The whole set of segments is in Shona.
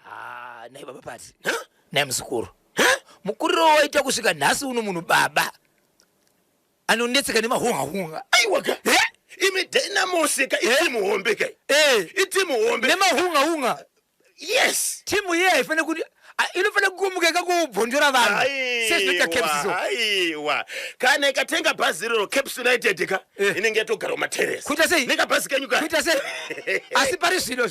Ah, nhai baba Pati, nhai muzukuru, mukuriro waita kusvika nhasi uno munhu baba anonetseka nemahunga-hunga. Aiwa ka, imi Dynamos ka itimu hombe ka, itimu hombe nemahunga-hunga. Yes, timu iye haifanira kuti inofanira kumuka ikakubvondora vanhu sezvinoita Caps so. Aiwa, kana ikatenga bhazi iroro Caps United ka, inenge yatogara mumateresi. Kuita sei? Nekabhazi kenyu ka. Kuita sei? Asi pari zvino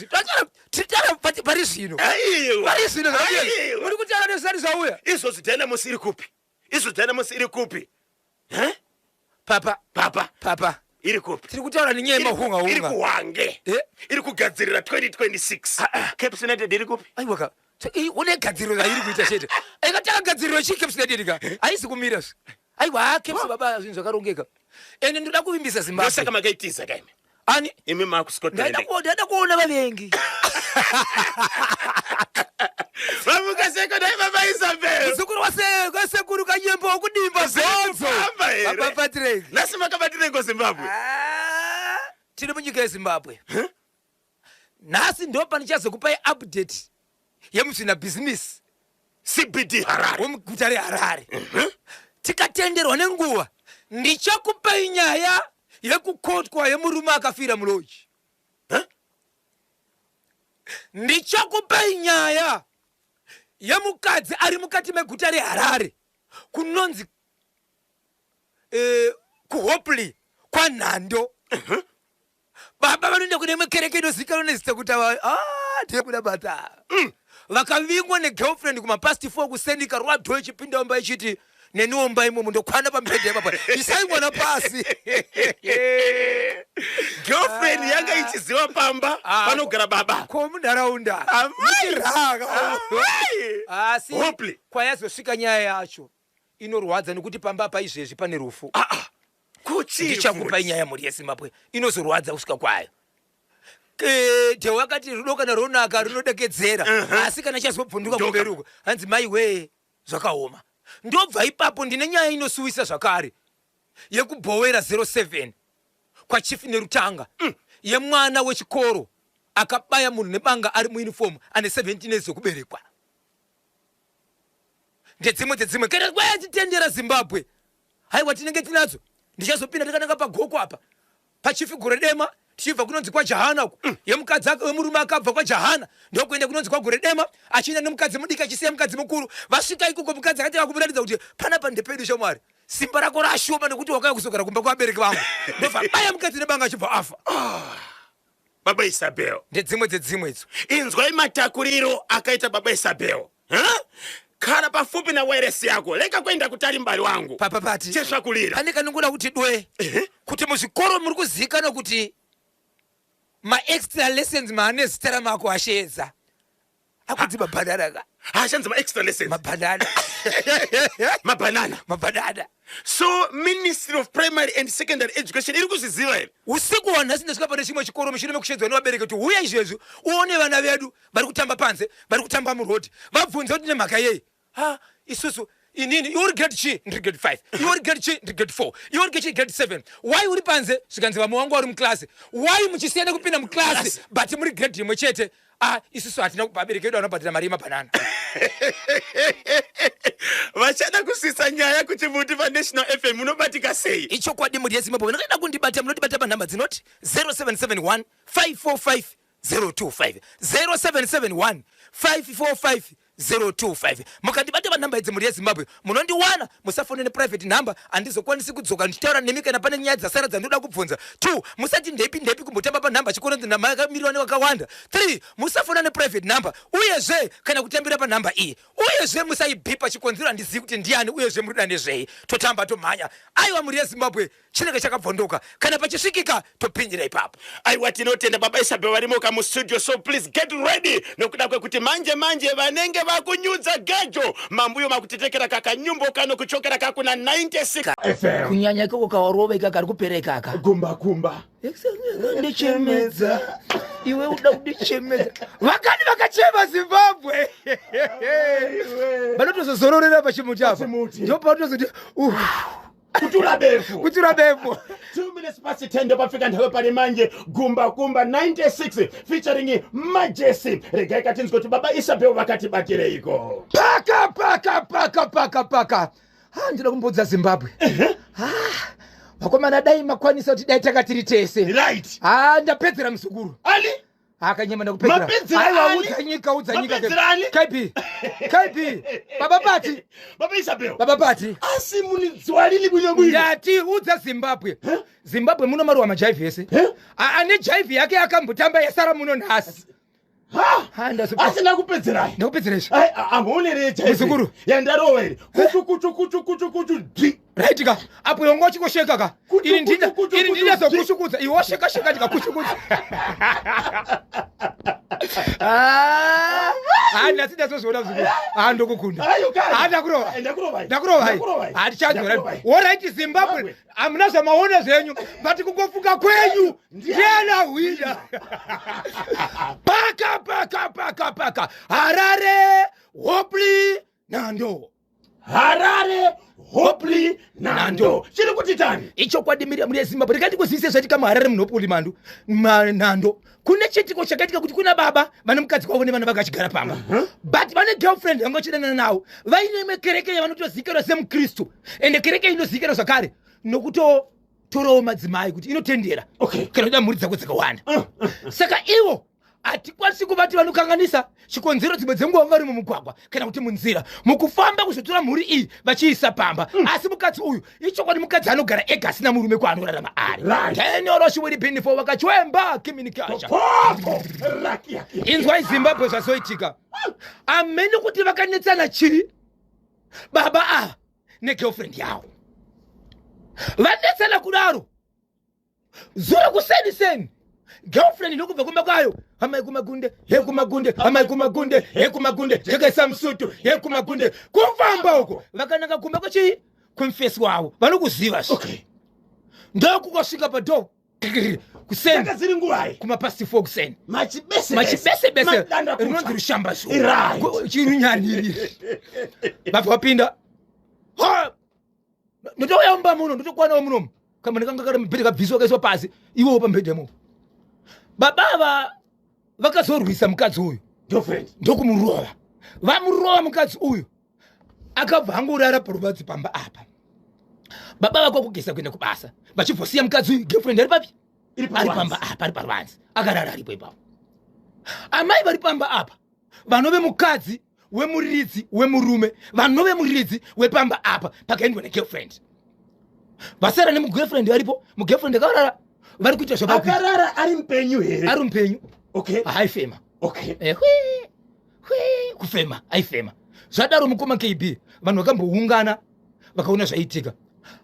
titara pari zvino. Aiwa. Pari zvino zvauya. Muri kutaura nezvisati zvauya. Izvozvi Dynamos iri kupi? Izvo Dynamos iri kupi? Papa. Papa. Papa. Iri kupi? Tiri kutaura nenyaya yemahunga hunga. Iri kuHwange. Iri kugadzirira 2026. Caps United iri kupi? Aiwa ka. Une gadziriro yairi kuita chete. Ikatanga gadziriro chii Caps United ka? Haisi kumira zve. Aiwa, Caps baba, zvinhu zvakarongeka. Ende ndoda kuvimbisa Zimbabwe. Ndosaka makaitiza kaimi. Ani? Imi makuScotland. Ndaida kuona vavengi. Vamuka seko dai baba Isabel. Muzukuru wasekuru Kanyembo wokudimba zodzo. Baba Patrick. Nhasi makabatireko Zimbabwe? Tiri munyika yeZimbabwe. Nhasi ndo pandichazokupai update yemuzvina bhizinisi CBD Harare. Wemuguta reHarare. Tikatenderwa nenguva ndichakupai nyaya yekukotwa yemurume akafira muloji. Ndichakupai nyaya yemukadzi ari mukati meguta reHarare kunonzi kuHopley kwaNhando. Baba vanoenda kune imwe kereke inozivikanwa nezita kuti ava ndiye kuda bata. Vakavingwa negirlfriend kumapast 4 kusendika rwadho ichipinda mumba ichiti neniwo mumba imomo ndokwana pamubhedha ipapa, isai mwana pasi. Girlfriend yanga ichiziva pamba panogara baba. Ko munharaunda muchiraka. Asi Hopley. Kwayazosvika nyaya yacho inorwadza nekuti pamba apa izvezvi pane rufu. Kuchi Ndichakupai nyaya mhuri yeZimbabwe inozorwadza kusvika kwayo. Dhewa akati rudo kana ronaka runodekedzera, asi kana chazobvunduka kumberi uko hanzi mai wee, zvakaoma. Ndobva ipapo ndine nyaya inosuwisa zvakare yekubhowera 07 kwaChief Nerutanga, yemwana wechikoro akabaya munhu nebanga ari muuniform ane 17 years dzekuberekwa. Ndedzimwe dzedzimwe kana kwayatitendera Zimbabwe, haiwa tinenge tinadzo. Ndichazopinda takananga pagoko apa paChief Goredema, tichibva kunonzi kwaJahana uko, yemukadzi wemurume akabva kwaJahana ndokuenda kunonzi kwaGoredema achienda nemukadzi mudiki achisiya mukadzi mukuru. Vasvika ikoko mukadzi akatanga kumuratidza kuti panapa ndepedu shamwari, simba rako rashoma nekuti wakauya kuzogara kumba kwevabereki vangu. Ndobva baya mukadzi nebanga achibva afa. Baba Isabel. Ndedzimwe dzedzimwe idzo. Inzwai matakuriro akaita baba Isabel. Huh? Kara pafupi na wireless yako, leka kuenda kutari mbali wangu. Papa Pati. Chesvakulira. Pane kanongoda kuti dwe. Kuti muzvikoro muri kuzivikanwa kuti maextra lessons maane zita ramako ashedza. Akudzi mabhanana ka. Hashanzi maextra lessons. Mabhanana. Mabhanana. Mabhanana. So Ministry of Primary and Secondary Education iri kuzviziva here? Usiku hwanhasi ndasvika pane chimwe chikoro mushure mekushedzwa nevabereki kuti huya izvezvi uone vana vedu vari kutamba panze, vari kutamba murodhi. Vabvunze kuti nemhaka yei? Ha, isusu inini iwe uri grade chi? Ndiri grade 5. Iwe uri grade chi? Ndiri grade 4. Iwe uri grade chi? Grade 7. Why uri panze? Zvikanzi vamwe vangu vari muklasi. Why muchisiyana kupinda muklasi but muri grade imwe chete? Ah, isusu hatina vabereki vedu vanobhadhara mari yemabhanana. Vachada kusvitsa nyaya kuchimuti paNational FM munobatika sei? Ichokwadi mhuri yeZimbabwe, vanoda kundibata munotibata panhamba dzinoti 0771 545 025, 0771 545 025. Mukandibata panhamba idzi mhuri yeZimbabwe munondiwana. Musafone neprivate number, handizokwanisi kudzoka ndichitaura nemi kana pane nyaya dzasara dzandinoda kubvunza. 2 musati ndepi ndepi kumbotamba panhamba chikoronzi nhamba yakamirwa nevakawanda. 3 musafona neprivate number uyezve kana kutambira panhamba iyi, uyezve musaibhipa chikonzero handizivi kuti ndiani uyezve muri kuda nezvei. Totamba tomhanya. Aiwa mhuri yeZimbabwe, chinenge chakabvondoka kana pachisvikika topindira ipapo. Aiwa, tinotenda baba Isabel varimoka mustudio, so please get ready nokuda kwekuti manje manje vanenge vakunyudza gejo mambuyo makutetekera kakanyumbo kano kuchokera kakuna 96 FM. Kunyanya ikoko kawarova ikaka ari kupereka aka. Gumba gumba. Ndichemedza iwe, uda kundichemedza. Vakani vakachema Zimbabwe vanotozozororera pachimuti apa, ndipo panotozoti. Kutura befu. Kutura befu. 2 minutes past 10 ndopafika nthawi pali manje Gumba Kumba 96 featuring Majesi. Regai katinzwe kuti baba Isabel vakatibatireiko. Paka paka paka paka paka. Ha, ndinoda kumbodza Zimbabwe. Ha, vakomana dai makwanisa kuti dai takatiri tese. Right. Ha, ndapedzera muzukuru. Ali? Akanyema ndakupedzera. Mapedzera Aiwa, ani? udza nyika, udza nyika. Mapedzera ani? KB. KB. Baba Pati. Baba Isabel. Baba Pati. Asi munidzwalili bwino bwino. Ndati udza Zimbabwe. Zimbabwe muno maruwa majaivhi ese. Ane jaivhi yake akambotamba yasara muno nhasi. Ha! Ha, Asi ndakupedzerai. Ndakupedzera izvi. Ai, amuonerei chaizvo. Muzukuru. Yandarova iri. Kuchu kuchu kuchu kuchu kuchu dzi. Right ka. Apo yongo chikosheka ka. Kuchu, Ini ndina kuchu, kuchu, ini kuchu, ndina dzi. zokushukudza. Iwe sheka sheka ndikakushukudza. Ah! Ah, ndasi ndazozviona muzukuru. Ah, ndokukunda. Ayo kai. Ah, ndakurova. Ndakurova. Ndakurova. Ndakurova. Hatichadzora. Ndakurova. Alright Zimbabwe. Zimbabwe. Hamuna zvamaona zvenyu, but kungofunga kwenyu ndiye ahwina. Paka paka paka paka. Harare, Hopley, Nando. Harare, Hopley, Nando. Nando. Chiri kuti tani? Ichokwadi miri muri yeZimbabwe ndikati kuzivise zvaitika muHarare muNhopoli mandu manhando kune chiitiko chakaitika kuti kuna baba vane mukadzi wavo nevana vakachigara pamba, but vane girlfriend vanga vachidanana navo vaine imwe kereke yavanotozivikanwa semukristu, ende kereke inozivikanwa zvakare nokutotorawo madzimai kuti inotendera kana kuda mhuri dzako dzakawanda. Saka ivo hatikwanisi kuvati vanokanganisa chikonzero dzimwe dzenguva vanga vari mumugwagwa kana kuti munzira mukufamba kuzotora mhuri iyi vachiisa pamba. Asi mukadzi uyu ichokwadi mukadzi anogara ega asina murume kwaanorarama ari. Tenoroshiwiribhinifo vakachwemba kiminikasha. Popo. Raki yaki. Inzwai Zimbabwe zvazoitika. Amene kuti vakanetsana chii baba ava negirlfriend yavo vanetsana kudaro zuro kuseni seni girlfriend ndokubva kumba kwayo, amai kumagunde he kumagunde, amai kumagunde he kumagunde, jekesa musutu he kumagunde, kufamba uko vakananga kumba kwechii kumfesi wavo vanokuziva zve. Ndokukosvika padoor kuseni. Saka dziri nguvai? Kumapast 4 kuseni. Machibese. Machibesebese. Madanda kutsva. Rinonzi rushamba. Chirunyariri vabva vapinda. Ha! Ndotouya mumba muno ndotokwanawo munomu kamani kanga kari mubhedha kabviswa kaiswa pasi iwowo pamubhedha imomo. Baba ava vakazorwisa mukadzi uyu. Girlfriend. Ndokumurova, vamurova mukadzi uyu akabva angorara paruvanze pamba apa. Baba vako kugeza kuenda kubasa vachibvosiya mukadzi uyu girlfriend ari papi? Iri ari paruvanze. Pamba apa ari paruvanze akarara aripo ipapo. Amai vari pamba apa vanove mukadzi wemuridzi wemurume vanove muridzi wepamba apa pakaendwa negirlfriend vasara nemugirlfriend varipo, mugirlfriend akarara vari kuita zvavakuita. Akarara ari mupenyu here? Ari mupenyu. Haifema. Hwi, hwi, kufema aifema. Zvadaro mukoma KB, vanhu vakamboungana vakaona zvaitika.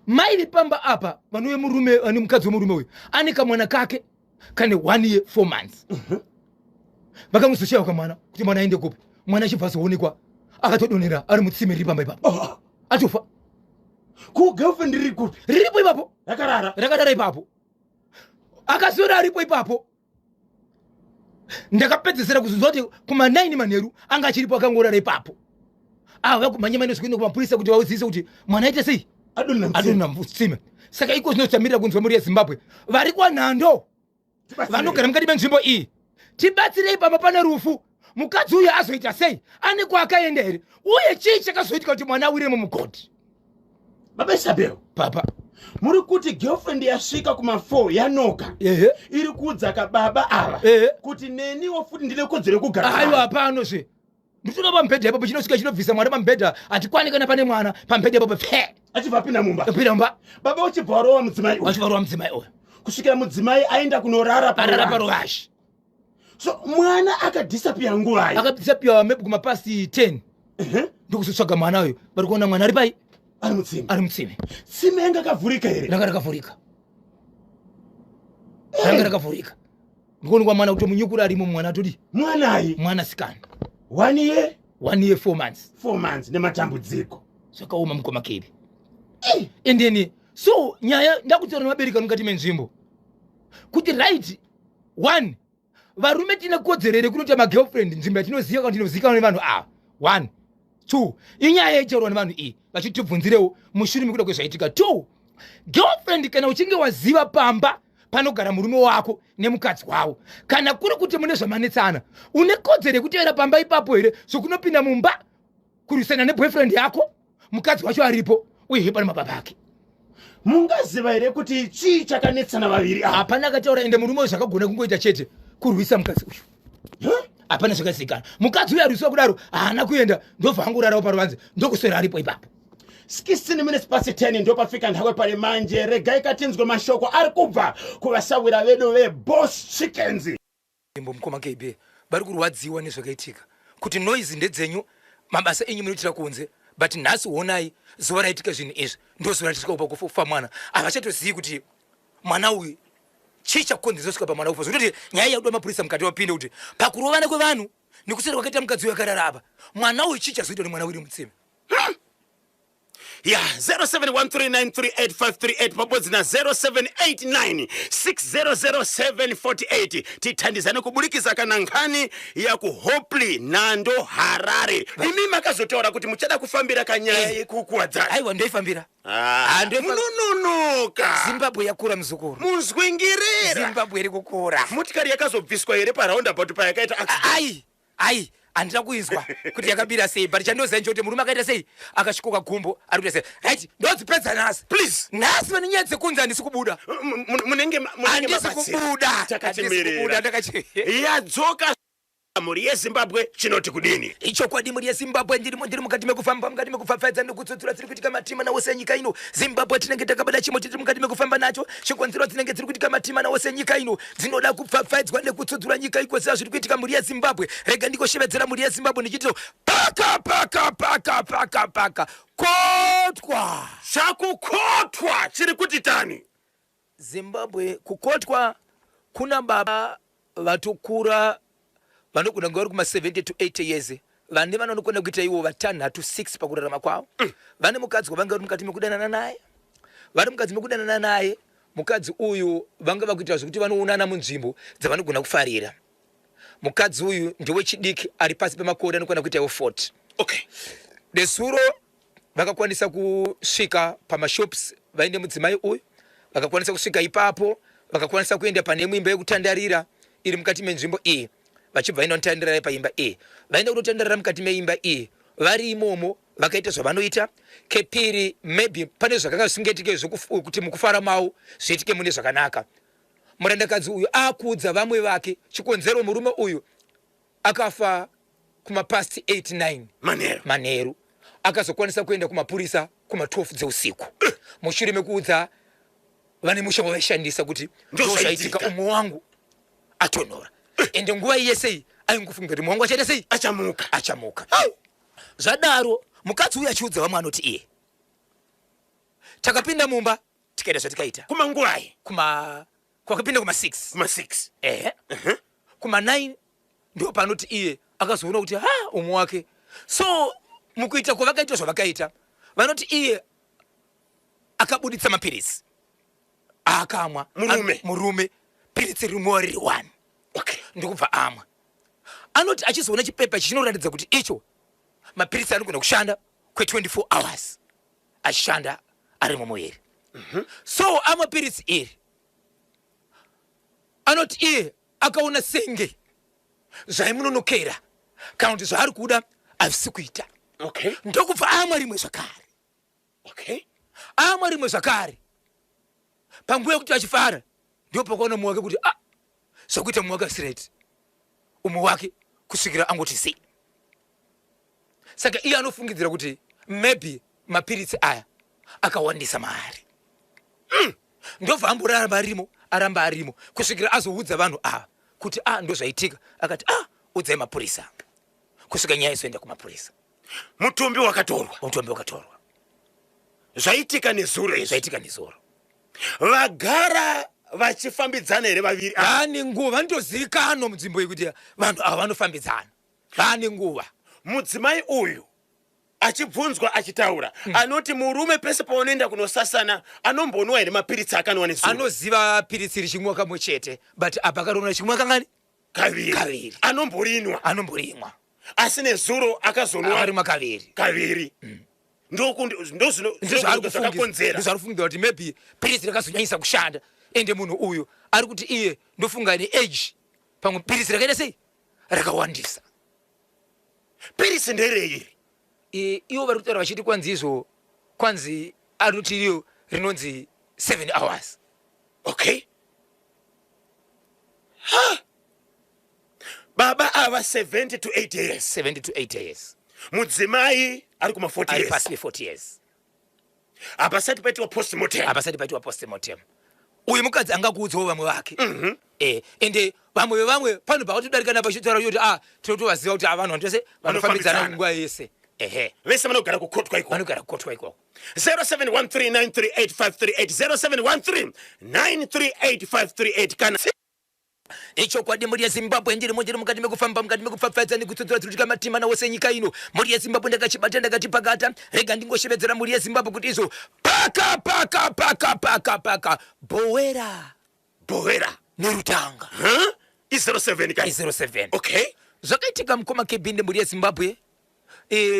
Mai vepamba apa vanove murume vane mukadzi wemurume uyu ane kamwana kake kane 1 year 4 months. Vakamuzoshayiwa kamwana kuti mwana aende kupi. Mwana achibva azoonekwa akatodonhera ari mutsime riri pamba ipapo. Oh, atofa. Ku girlfriend riri kupi? Riripo ipapo. Rakarara. Rakarara ipapo, akaswera aripo ipapo. Ndakapedzesera kuzonzwa kuti kuma9 manheru anga achiripo akangorara ipapo. Ava vakumhanya mane zvikuenda kumapurisa kuti vauzivise kuti mwana aite sei. Adonha mutsime. Adonha mutsime. Saka iko zvinotamirira kunzwa mhuri yeZimbabwe vari kwanhando Tibatsirei. vanogara mukati menzvimbo iyi, tibatsirei pamba pane rufu. Mukadzi uyu azoita sei? Ane kwaakaenda here? Uye chii chakazoitika kuti mwana awire mumugodhi? Baba Isabel. Papa. Muri kuti girlfriend yasvika kuma4 yanoka. Iri kuudza kababa ava kuti neniwo futi ndine kodzero yekugara. Aiwa, hapano zve, nditoda pamubhedha ipapo. Chinosvika chinobvisa mwana pamubhedha, hatikwani kana pane mwana pamubhedha ipapo pfe. Achibva apinda mumba. Apinda mumba. Baba uchibva warova mudzimai uyu. Vachibva varova mudzimai uyu. Kusvikira mudzimai aenda kunorara arara paruvanze. Paruvazhe. So mwana akadisappear nguvai? Akadisappear maybe kumapast 10. Ndokuzotsvaga mwana uyu, vari kuona mwana ari pai? Ari mutsime. Ari mutsime. Tsime yanga akavhurika here? Ranga rakavhurika, ranga rakavhurika. Ndikuonekwa mwana kuti munyukura arimo mwana atodi. Mwanai? Mwana sikana. 1 year. 1 year 4 months. 4 months nematambudziko. Zvakaoma mukoma kebi. Endeni so nyaya ndakutaura nevabereki vari mukati menzvimbo kuti right one, varume tine kodzero here kunoita magirlfriend nzvimbo yatinoziva kana tinozivikanwa nevanhu ava? One, two, inyaya yaitaurwa nevanhu iyi vachitibvunzirewo mushure mekuda kwezvaitika. Two. Girlfriend, kana uchinge waziva pamba panogara murume wako nemukadzi wavo, kana kuri kuti mune zvamanetsana, une kodzero yekutevera pamba ipapo here zvokunopinda mumba kurwisana neboyfriend yako, mukadzi wacho aripo uyehe pane mababa ake? Mungaziva here kuti chii chakanetsana vaviri ava? Hapana akataura. Ende murume uyu zvakagona kungoita chete kurwisa mukadzi uyu. Hapana zvakazivikana. Mukadzi uyu arwisiwa kudaro haana kuenda, ndobva angorarawo paruvanze, ndokuswera aripo ipapo. 16 minutes past 10 ndopafika nhakwe pari manje. Regai katinzwe mashoko ari kubva kuvasawira vedu veBoss Chickens. Imbo mukoma KB vari kurwadziwa nezvakaitika, kuti noise ndedzenyu, mabasa enyu munoitira kunze, but nhasi honai zuva raitika zvinhu izvi, ndo zuva ratisvika kupa kufa mwana. Havachatozivi kuti mwana uyu chii chakonzeresa kusvika pamwana kufa, zvekutoti nyaya yakuda mapurisa mukati vapinde, kuti pakurovana kwevanhu nekuswera kwakaita mukadzi uyu akarara apa, mwana uyu chii chazoitwa nemwana uri mutsime? Ya, 0713938538 pabodzi na 0789600748, tithandizane kubudikiza kana nkhani ya ku Hopley Nando, Harare. Imi makazotaura kuti muchada kufambira kanyaya yekukuwadzana. Aiwa, ndoifambira. Ah, munononoka. Zimbabwe yakura, muzukuru. Munzwingirira. Zimbabwe iri kukura. Motikari yakazobviswa here paroundabout payakaita accident? Ai ai, handina kuinzwa kuti yakabira sei, but chandoziva nchekuti murume akaita sei, akasvikoka gumbo ari kuita sei. Right, ndodzipedza nhasi. Please. Nhasi vane nyaya dzekunze handisi kubuda. Munenge Handisi mabatsira. kubuda. Handisi Takatimirira. kubuda, ndakachi Yadzoka mhuri yeZimbabwe chinoti kudini? Ichokwadi, mhuri yeZimbabwe, ndirimo, ndiri mukati mekufamba, mukati mekupfapfaidza nekutsutsura dziri kuitika matima wose enyika ino. Zimbabwe tinenge takabata chimo, tiri mukati mekufamba nacho. Chikonzero dzinenge dziri kuitika matima wose enyika ino dzinoda kupfapfaidzwa nekutsutsura nyika ikoziva zviri kuitika mhuri yeZimbabwe. Rega ndikoshevedzera mhuri yeZimbabwe ndichiti paka paka paka paka paka kotwa. Chakukotwa chiri kuti tani? Zimbabwe, kukotwa kuna baba vatokura, vanogona kunge vari kuma 70 to 80 years, vane vanonokona kuita ivo vatanhatu 6 pakurarama kwavo. Vane mukadzi wavanga vari mukati mekudanana naye, vari mukadzi mekudanana naye. Mukadzi uyu vanga vakuita zvekuti vanoonana munzvimbo dzavanogona kufarira. Mukadzi uyu ndewechidiki, ari pasi pemakore anokwana kuita iwo 40. Nesuro vakakwanisa kusvika pamashops vaine mudzimai uyu. Vakakwanisa kusvika ipapo, vakakwanisa kuenda pane imwe imba yekutandarira iri mukati menzvimbo iyi. Vachibva vaenda kunotandarira paimba iyi, vaenda kunotandarira mukati meimba iyi. Vari imomo vakaita zvavanoita kepiri. Maybe pane zvakanga zvisingaitike kuti mukufara mavo zviitike mune zvakanaka. Murandakadzi uyu akuudza vamwe vake chikonzero murume uyu akafa kumapast 89 manheru. Manheru akazokwanisa kuenda kumapurisa kuma12 dzeusiku, mushure mekuudza vane musha wavaishandisa kuti ndo ndo zvaitika, zvaitika. Umwe wangu atonhora. Ende nguva yese iyi aingofunga kuti umwe wangu achaita sei? Achamuka. Achamuka. Zvadaro mukadzi uyu achiudza vamwe anoti iye takapinda mumba tikaita zvatikaita. Kumanguvai? Kuma kwakapinda kuma6. Kuma6. Ehe, kuma9 ndo panoti iye akazoona kuti ha, umwe wake. So mukuita kwavakaita zvavakaita, vanoti iye akabuditsa mapirisi akamwa. Murume. Murume piritsi rimwe riri 1. Ndikubva amwa. Anoti achizoona chipepa chinoratidza kuti icho mapiritsi anogona kushanda kwe24 hours achishanda ari mumuviri. So amwa piritsi iri, anoti iye akaona senge zvaimunonokera kana kuti zvaari kuda hazvisi kuita. Ndokubva amwa rimwe zvakare. Amwa rimwe zvakare, panguva yekuti achifara, ndipo pakaona mumwe wake kuti ah, zvakuita mumwe wake asireti umwe wake kusvikira angoti sei. Saka iye anofungidzira kuti maybe mapiritsi aya akawandisa maari. Ndobva amboramba arimo, aramba arimo kusvikira azoudza vanhu ava kuti a ah, ndo zvaitika. Akati ah, udzai mapurisa, kusvika nyaya izoenda kumapurisa. Mutumbi wakatorwa? Mutumbi wakatorwa. Zvaitika nezuro izvi? Zvaitika nezuro. Vagara vachifambidzana here vaviri ava? Vane nguva, vanotozivikanwa munzvimbo yekuti vanhu ava vanofambidzana, vane nguva. Mudzimai uyu achibvunzwa achitaura anoti murume pese paunoenda kunosasana anombonwa here mapiritsi akanwa nezuro? Anoziva piritsi richimwiwa kamwe chete, but apa akarona richimwiwa kangani? Kaviri. Kaviri. Anomborinwa? Anomborimwa. Asi nezuro akazonwa akarimwa kaviri. Kaviri. Ndozvakakonzera. Ndozvaari kufungidzira kuti maybe pirisi rakazonyanyisa kushanda, ende munhu uyu ari kuti iye ndofunga neage, pamwe pirisi rakaita sei, rakawandisa. Pirisi nderei? Ivo vari kutaura vachiti kwanzi izvo, kwanzi anoti iyo rinonzi 7 hours. Okay, ha, baba ava 70 to 80 years. 70 to 80 years. Mudzimai ari kuma 40 ari years. Pasi pe40 years. Hapasati paitiwa postmortem. Hapasati paitiwa postmortem. Uyu mukadzi angakuudzawo vamwe vake, ende vamwe vevamwe pano pakatodarikana pachitaura kuti a tinotovaziva kuti vanhu vanotose vanofambidzana Vanofambidzana. nguva yese, ehe. Vese vanogara kukotwa ikoko. Vanogara kukotwa ikoko. 0713938538, 0713938538 kana Ichokwadi, mhuri yeZimbabwe, ndirimo, ndiri mukati mekufamba, mukati mekupfapfaidza nekutsudzura tsudzura matimana wose nyika ino. Mhuri yeZimbabwe, ndakachibata, ndakati pakata, rega ndingoshevedzera mhuri yeZimbabwe kuti izvo paka paka paka paka paka Bhowera. Bhowera. Nerutanga. Huh? I07 kai? I07. Okay. Zvakaitika, mukoma Kebhinde, mhuri yeZimbabwe,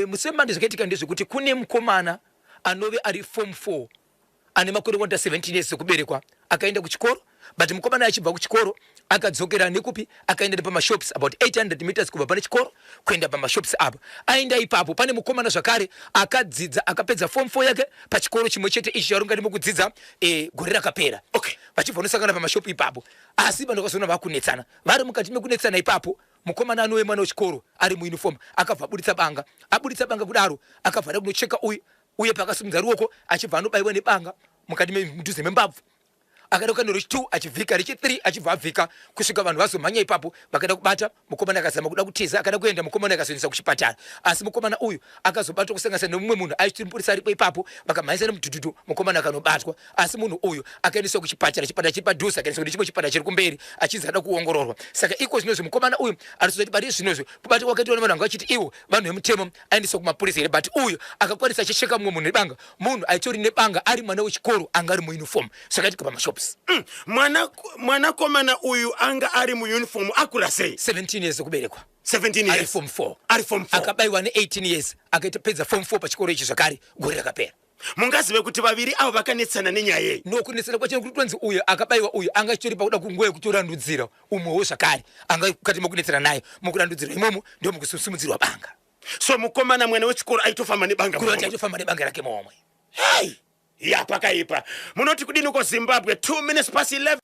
musemande, zvakaitika ndezvekuti kune mukomana anove ari form 4, ane makore 17 years ekuberekwa, akaenda kuchikoro. But mukomana achibva kuchikoro akadzokera nekupi? Akaenda nepamashops, about 800 meters kubva pane chikoro kuenda pamashops apa. Aenda ipapo, pane mukomana zvakare akadzidza, akapedza form 4 yake pachikoro chimwe chete ichi chavarongani mukudzidza gore rakapera. Vachibva nosangana pamashopu ipapo, asi vanhu vakazoona vakunetsana. Vari mukati mekunetsana ipapo, mukomana anove mwana wechikoro ari muuniform akabva abuditsa banga. Abuditsa banga kudaro, akabva ada kunocheka uyu uye paakasimudza ruoko achibva anobayiwa nebanga mukati mudhuze membabvu. Akada kukanda rechi2, achivhika, rechi3 achibva abvika, kusvika vanhu vazomhanya ipapo vakada kubata mukomana. Akazama kuda kutiza, akada kuenda, mukomana akazoendesa kuchipatara. Asi mukomana uyu akazobatwa kusanganisa nemumwe munhu aichiti mupurisa aripo ipapo. Vakamhanyisa nemudhudhudhu, mukomana akanobatwa. Asi munhu uyu akaendeswa kuchipatara, chipatara chiri padhuze, akaendeswa kune chimwe chipatara chiri kumberi, achinzi ada kuongororwa. Saka iko zvinozvi mukomana uyu arisozoti pari zvinozvi kubatwa kwakaitwa nevanhu vanga vachiti ivo vanhu vemutemo, aendeswa kumapurisa here? But uyu akakwanisa achicheka mumwe munhu nebanga, munhu aitori nebanga, ari mwana wechikoro anga ari muuniform. Zvakaitika pamashops. Mwanakomana uyu anga ari muuniform akura sei? 17 years ekuberekwa. 17 Ari years. Form 4. Ari form 4. Akabayiwa ne18 years, akaita form 4 pachikoro ichi zvakare gore rakapera. Mungazive kuti vaviri avo vakanetsana nenyaya yei? Nokunetsana kwacho kuti tonzi uyu akabayiwa uyu anga achitori pakuda kunguva yekutorandudzira umwewo zvakare anga kukati mokunetsana naye. Mukurandudzira imomo ndo mukusimudzirwa banga. So mukomana mwana wechikoro aitofamba nebanga Kureva kuti muhomwe. Aitofamba nebanga rake muhomwe. Hei, ya, pakaipa. Munoti kudini uko Zimbabwe? 2 minutes past 11.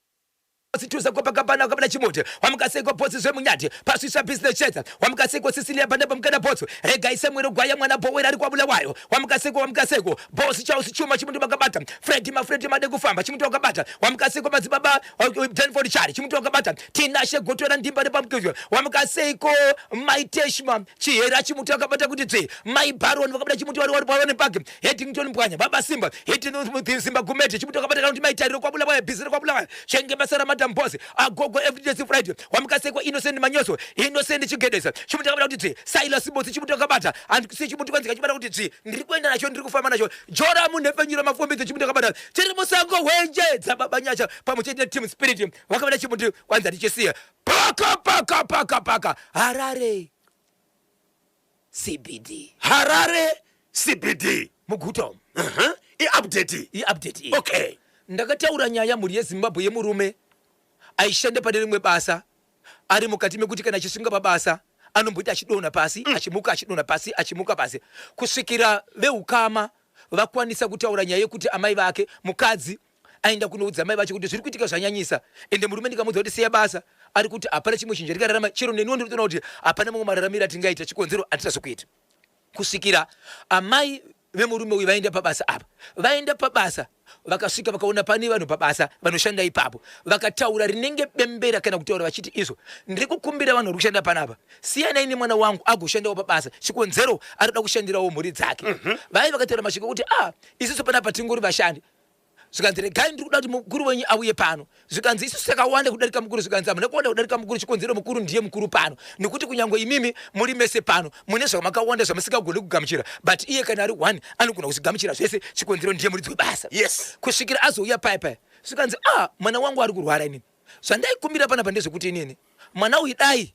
Situza Copacabana kabana chimoto wamukasekwa bhotsi zvemunyati pasvisva business cheta wamukasekwa Cecilia Bandaba mukana bhotso regai Samuel Gwaya mwana Bowera ari kwabula wayo wamukasekwa wamukasekwa bosi Charles Chuma chimuti makabata Fredi Mafredi made kufamba chimuti wakabata wamukasekwa madzibaba Denford Chari chimuti wakabata Tinashe Gotora Ndimba nepamukizwa wamukaseiko Maiteshma Chihera chimuti wakabata kuti dzve Mai Baron vakabata chimuti vari vari nepake Headington Mbwanya Baba Simba Headington Simba Gumete chimuti wakabata kana kuti Maitariro kwabula wayo bhizi kwabula wayo chenge basa raMadam Boss agogo everyday Friday wamukasekwa Innocent Manyoso Innocent Chigedesa chimuti akabata kuti dzve Silas Botsi chimuti wakabata and si chimuti kwanzi kachibata kuti dzve ndiri kuenda nacho, ndiri kufamba nacho Joramu nhepfenyuro mafumbidzo chimuti akabata tiri musango hwenje dzababa Nyasha pamwe chete neteam spirit vakabata chimuti kwanzi hatichisiya paka paka paka paka Harare CBD. Harare CBD. Muguta umu. Iupdate. Iupdate iyi. Ndakataura nyaya, mhuri yeZimbabwe, yemurume aishanda pane rimwe basa, ari mukati mekuti kana achisvinga pabasa anomboita achidonha pasi, achimuka, achidonha pasi, achimuka pasi, kusvikira veukama vakwanisa kutaura nyaya yekuti amai vake, mukadzi aenda kunoudza amai vacho kuti zviri kuitika zvanyanyisa, ende murume ndikamuudza kuti siya basa, ari kuti hapana chimwe chinhu chandikararama, chero neniwo ndiri kutoona kuti hapana mamwe mararamiro atingaita, chikonzero handina zvokuita, kusvikira amai vemurume uyu vaenda pabasa apa. Vaenda pabasa, vakasvika, vakaona pane vanhu pabasa vanoshanda ipapo, vakataura rinenge bembera kana kutaura vachiti izvo ndiri kukumbira vanhu vari kushanda panapa, siyanai nemwana wangu agoshandawo pabasa, chikonzero arikuda kushandirawo mhuri dzake. Vai vakataura mashoko ekuti a isusu panapa tingori vashandi. Zvikanzi, regai, ndiri kuda kuti mukuru wenyu auye pano. Zvikanzi, isusu takawanda kudarika mukuru. Zvikanzi, hamuna kuwanda kudarika mukuru, chikonzero mukuru ndiye mukuru pano, nekuti kunyange imimi muri mese pano mune zvamakawanda zvamusingagoni kugamuchira, but iye kana ari one anogona kuzvigamuchira zvese, chikonzero ndiye muridzi webasa. Kusvikira azouya paya paya, zvikanzi, a mwana wangu ari kurwara, inini zvandaikumbira panapa ndezvekuti inini mwana uyu dai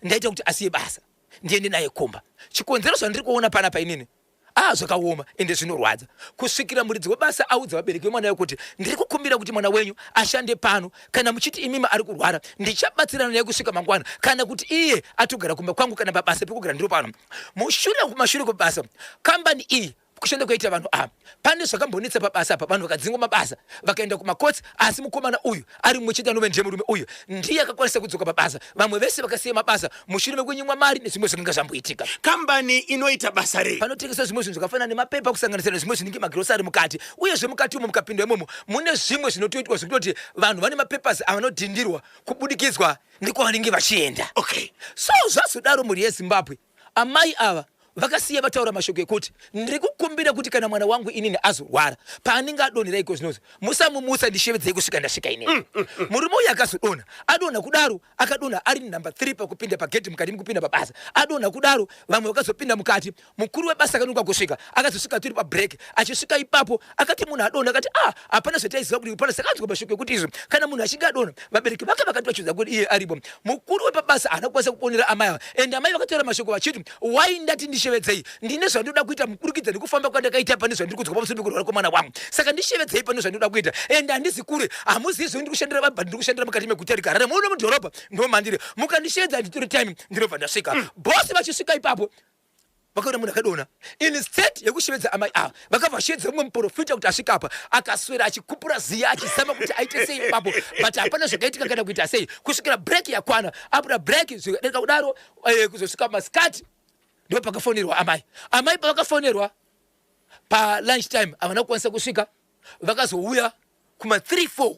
ndaita kuti asiye basa ndiende naye kumba, chikonzero zvandiri kuona panapa inini. Ah, zvakaoma ende zvinorwadza kusvikira muridzi webasa audza vabereki vemwana uyu kuti ndiri kukumbira kuti mwana wenyu ashande pano. Kana muchiti imimi ari kurwara, ndichabatsirana naye kusvika mangwana, kana kuti iye atogara kumba kwangu kana pabasa pekugara ndiro pano. Mushure kumashure kwebasa, kambani iyi kushanda kwaita vanhu ava pane zvakambonetsa pabasa apa, vanhu vakadzingwa mabasa vakaenda kumakotsi, asi mukomana uyu ari mumwe chete anove ndiye murume uyu ndiye akakwanisa kudzoka pabasa. Vamwe vese vakasiya mabasa mushure mekunyimwa mari nezvimwe zvakanga zvamboitika. Kambani inoita basa rei? Panotengeswa zvimwe zvinhu zvakafanana nemapepa, kusanganisira nezvimwe zvinenge magirosari mukati. Uyezve mukati umo mukapinda imomo mune zvimwe zvinotoitwa zvekutoti vanhu vane mapepers avanodhindirwa kubudikidzwa nekwavanenge vachienda. Okay. So zvazodaro mhuri yeZimbabwe, amai ava vakasiya vataura mashoko ekuti ndiri kukumbira kuti kana mwana wangu inini azorwara paanenge adonhera iko zvinozi musamumutsa, ndishevedzei kusvika ndasvika inini. Murume uyu akazodonha, adonha kudaro, akadonha ari number 3 pakupinda pagedhi mukati mekupinda pabasa. Adonha kudaro, vamwe vakazopinda mukati. Mukuru webasa akanonoka kusvika, akazosvika tiri pabreak. Achisvika ipapo akati munhu adonha, akati ah, hapana zvataiziva kuti pana. Sakanzwa mashoko ekuti izvo kana munhu achinge adonha, vabereki vake vakati vachiudza kuti iye aripo. Mukuru wepabasa haana kukwanisa kuponera amai ava, ende amai vakataura mashoko vachiti wai ndati ndishevedzei, ndine zvandinoda kuita mukuburikidza nekufamba kwandakaita pane zvandiri kunzwa pamusoro pekurwara kwemwana wangu, saka ndishevedzei pane zvandinoda kuita, ende handisi kure, hamuzivi zvekuti ndiri kushandira vabva, ndiri kushandira mukati meguta reHarare muno mudhorobha, ndo mandiri, mukandishevedza handitori time, ndinobva ndasvika. Bosi vachisvika ipapo vakaona munhu akadonha. Instead yekushevedza amai ava, vakabva vashevedza mumwe muprofita kuti asvika apa. Akaswera achikupura ziya achizama kuti aite sei ipapo, but hapana zvakaitika kana kuita sei kusvikira break yakwana. Abuda break, zvikadarika kudaro, kuzosvika masikati ndo pakafonerwa amai. Amai pavakafonerwa palunch time havana kukwanisa kusvika, vakazouya kuma 3 4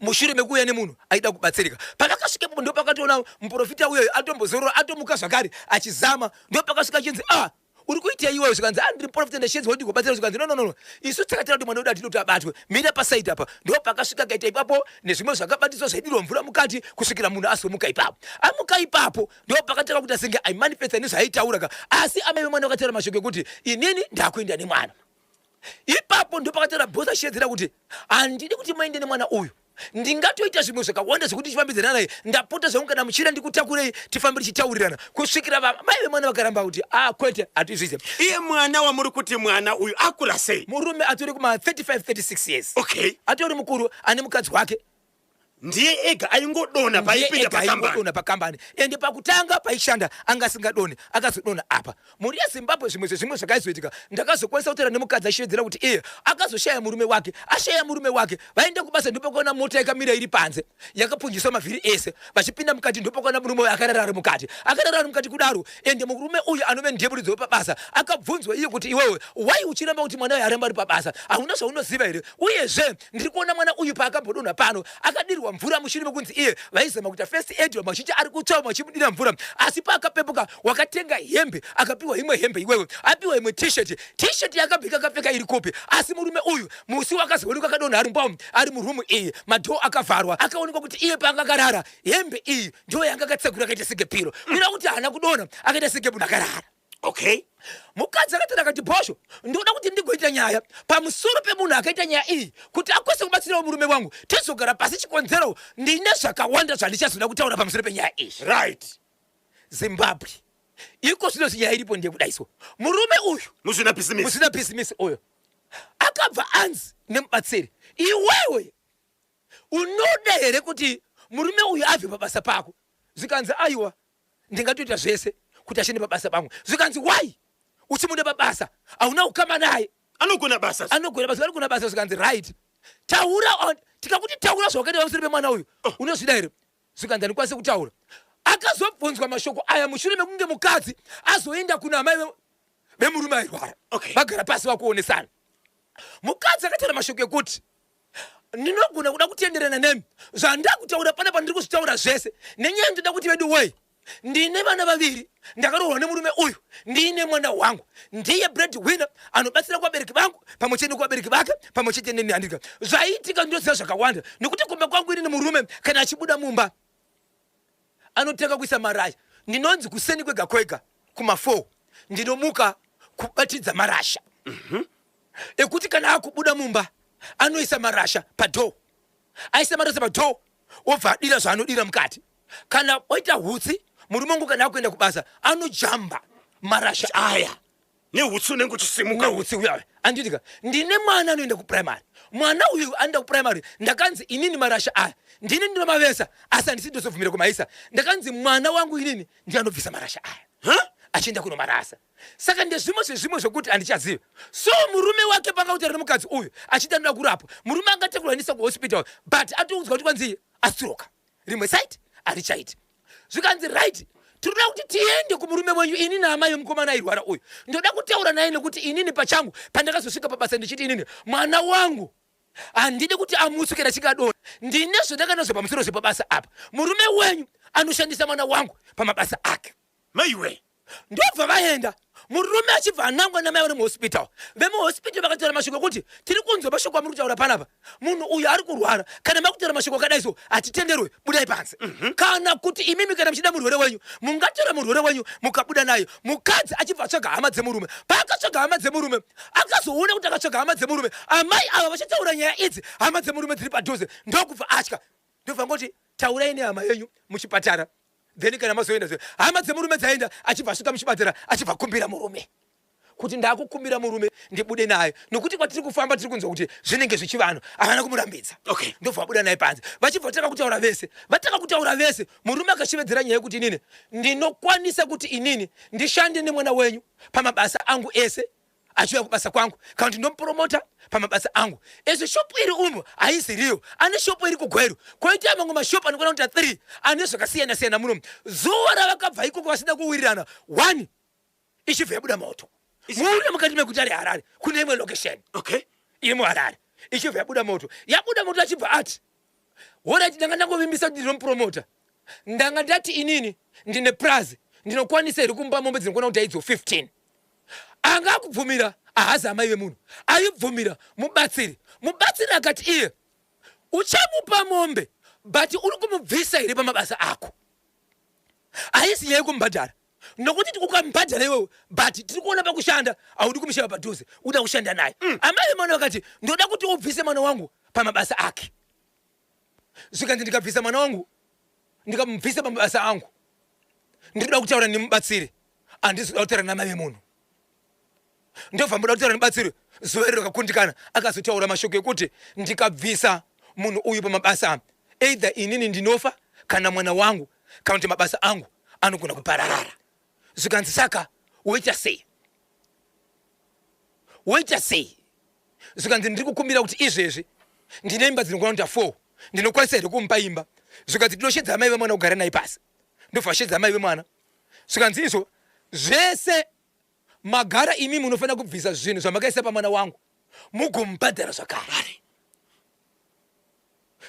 mushure mekuuya nemunhu aida kubatsirika. Pavakasvika ipapo ndo pakatoona muprofita uyoyo atombozorora, atomuka zvakare achizama. Ndo pakasvika achinzi, ah, uri kuita iweyo? Zvikanzi, ah, ndiri muprofita, ndashedzwa kuti ndigobatsira. Zvikanzi, no, no, no, isu takatira kuti mwana wedu atidi kuti abatwe, mira pasaidi apa. Ndo pakasvika kaita ipapo nezvimwe zvakabatiswa zvaidirwa mvura mukati kusvikira munhu azomuka ipapo. Amuka ipapo ndo pakatanga kuita senge aimanifesta nezvaaitaura ka. Asi amai vemwana vakataura mashoko ekuti inini ndakuenda nemwana. Ipapo ndo pakataura bhosi achishedzera kuti handidi kuti muende nemwana uyu, ndingatoita zvimwe zvakawanda zvekuti tichifambidzana naye, ndapota zvangu, kana muchida ndikutakurei tifambe tichitaurirana, kusvikira mai vemwana vakaramba kuti a kwete, hatizvize. Iye mwana wamuri kuti mwana uyu akura sei? Murume atori kuma 35 36 years. Atori mukuru, ane mukadzi wake. Ndiye ega aingodonha paipinda pakambani? Aingodonha pakambani, ende pakutanga paishanda anga asingadonhi, akazodonha apa. Mhuri yeZimbabwe, zvimwe zvezvimwe zvakaizoitika, ndakazokwanisa kutaura nemukadzi achishevedzera kuti iye akazoshaya murume wake. Ashaya murume wake, vaenda kubasa, ndopakaona mota yakamira iri panze yakapunjiswa mavhiri ese. Vachipinda mukati ndopakaona murume uyu akarara ari mukati. Akarara ari mukati kudaro, ende murume uyu anove ndiye muridzi wepabasa akabvunzwa iye kuti iwewe wai uchiramba kuti mwana uyu aramba ari pabasa, hauna zvaunoziva here? Uyezve ndiri kuona mwana uyu paakambodonha pano akadirwa mvura mushure mekunzi iye vaizama kuita first aid, vamwe vachiti ari kutsva, vamwe vachimudira mvura, asi paakapepuka wakatenga hembe, akapiwa imwe hembe, iwewe apiwa imwe t-shirt, t-shirt yakabika akapfeka iri kupi? Asi murume uyu musi wakazoonekwa akadonha ari mumba, ari murumu iyi, madhoo akavharwa, akaonekwa kuti iye paanga akarara hembe iyi ndiyo yanga akatsegura akaita senge piro, kureva kuti haana kudonha, akaita senge munhu akarara. Mukadzi akatenda akati, bhosho, ndoda kuti ndigoita nyaya pamusoro pemunhu akaita nyaya iyi kuti akwanise kubatsirawo murume wangu, tizogara pasi. Chikonzero, ndine zvakawanda zvandichazoda kutaura pamusoro penyaya iyi. Zimbabwe, iko zvino nyaya iripo ndeyekudaiso. Murume uyu muzvinabhizimisi, muzvinabhizimisi uyu akabva anzi nemubatsiri, iwewe unoda here kuti murume uyu abve pabasa pako? Zvikanzi, aiwa, ndingatoita zvese kuti ashande pabasa pangu. Zvikanzi, why uchimuda pabasa? Hauna ukama naye. Anogona basa. Anogona basa, anogona basa. Zvikanzi, right, taura, tikakuti taura zvawakaita pamusoro pemwana uyu, unozvida here? Zvikanzi, handikwanisi kutaura. Akazobvunzwa mashoko aya mushure mekunge mukadzi azoenda kuna amai vemurume airwara. Vagara pasi vakuonesana, mukadzi akataura mashoko ekuti ndinogona kuda kutenderana nemi zvandakutaura panapa, ndiri kuzvitaura zvese nenyaya ndoda kuti vedu wei, ndine vana vaviri, ndakaroorwa nemurume uyu, ndiine mwana wangu, ndiye bread winner anobatsira kuvabereki vangu pamwe chete nekuvabereki vake pamwe chete neni. Handika zvaiitika, ndinoziva zvakawanda nekuti kumba kwangu inini murume kana achibuda mumba anotanga kuisa marasha. Ndinonzi kuseni kwega kwega kuma4 ndinomuka kubatidza marasha ekuti kana akubuda mumba anoisa marasha padoor. Aisa marasha padoor, obva adira zvaanodira mukati. Kana oita hutsi, murume wangu kana akuenda kubasa anojamba marasha aya. Neutsi unenge uchisimuka. Neutsi uya, anditika ndine mwana anoenda kuprimary. Mwana uyu anoenda kuprimary, ndakanzi inini marasha aya ndini ndinomavesa, asi handisi ndozobvumira kumaisa. Ndakanzi mwana wangu inini ndiye anobvisa marasha aya. Huh? Achienda kunomarasa. Saka ndezvimwe zvezvimwe zvokuti handichaziva. So murume wake panga kutaura nemukadzi uyu achiti anoda kurapwa, murume angatekurwa aendesa kuhospital, but atoudzwa kuti kwanzi astroka rimwe side harichaiti. Zvikanzi right, tinoda kuti tiende kumurume wenyu, ini naamai vemukomana airwara uyu. Ndoda kutaura naye nekuti inini pachangu pandakazosvika pabasa ndichiti inini mwana wangu handidi kuti amutswe kana achinge adonha, ndine zvandakanazvo pamusoro zvepabasa apa. Murume wenyu anoshandisa mwana wangu pamabasa ake. Maiwe. Ndobva vaenda, murume achibva anangwa namai vari muhospital. Vemuhospital vakataura mashoko ekuti tiri kunzwa mashoko amuri kutaura panapa, munhu uyu ari kurwara, kana makutaura mashoko akadai so hatitenderwe, budai panze. Kana kuti imimi kana muchida murwere wenyu mungatora murwere wenyu mukabuda naye. Mukadzi achibva atsvaga hama dzemurume. Paakatsvaga hama dzemurume, akazoona kuti akatsvaga hama dzemurume, amai ava vachataura nyaya idzi, hama dzemurume dziri padhuze, ndokubva atya, ndobva ngoti taurai nehama yenyu muchipatara, then kana mazoenda zve hama dzemurume dzaenda. Achibva asvika muchipatara, achibva kumbira murume kuti ndakukumbira murume ndibude naye nokuti kwatiri kufamba tiri kunzwa kuti zvinenge zvichivanhu. Havana kumurambidza. Ndobva vabuda naye panze, vachibva vatanga kutaura vese. Vatanga kutaura vese, murume akashevedzera nyaya yekuti inini ndinokwanisa kuti inini ndishande nemwana wenyu pamabasa angu ese, achiuya kubasa kwangu, kana kuti ndomupromota pamabasa angu ezvo. Shopu iri umu haisi riyo, ane shopu iri kuGweru, koita mamwe mashopu anokwana kuita 3 ane zvakasiyana siyana muno. Zuva ravakabva ikoko vasina kuwirirana, one ichibva yabuda moto muno mukati meguta reHarare, kune imwe location iri muHarare. Ichibva yabuda moto, yabuda moto, achibva ati alright, ndanga ndangovimbisa kuti ndinomupromota, ndanga ndati inini ndine prazi, ndinokwanisa here kumupa mombe dzinokwana kuti aidzo 15? Anga akubvumira ahazi amai vemunhu, aibvumira mubatsiri. Mubatsiri akati iye uchamupa mombe, but uri kumubvisa here pamabasa ako? Haisi nyaya yekumubhadhara, nokuti ukamubhadhara iwewe, but tiri kuona pakushanda haudi kumushava padhuze, uda kushanda naye. Amai vemwana vakati ndoda kuti ubvise mwana wangu pamabasa ake. Zvikanzi ndikabvisa mwana wangu, ndikamubvisa pamabasa angu, ndinoda kutaura nemubatsiri, handisi kuda kutaura namai vemunhu. Ndobva mboda kutaura nemubatsiri. Zuva iro rakakundikana. Akazotaura mashoko ekuti ndikabvisa munhu uyu pamabasa, either inini ndinofa kana mwana wangu, kana kuti mabasa angu anogona kupararara. Zvikanzi saka woita sei, woita sei? Zvikanzi ndiri kukumbira kuti izvezvi ndine imba dzinokwana kuita 4, ndinokwanisa here kumupa imba? Zvikanzi tinoshedza amai vemwana kugara naye pasi. Ndobva shedza amai vemwana. Zvikanzi izvo zvese magara imi munofanira kubvisa zvinhu zvamakaisa pamwana wangu mugomubhadhara zvakare.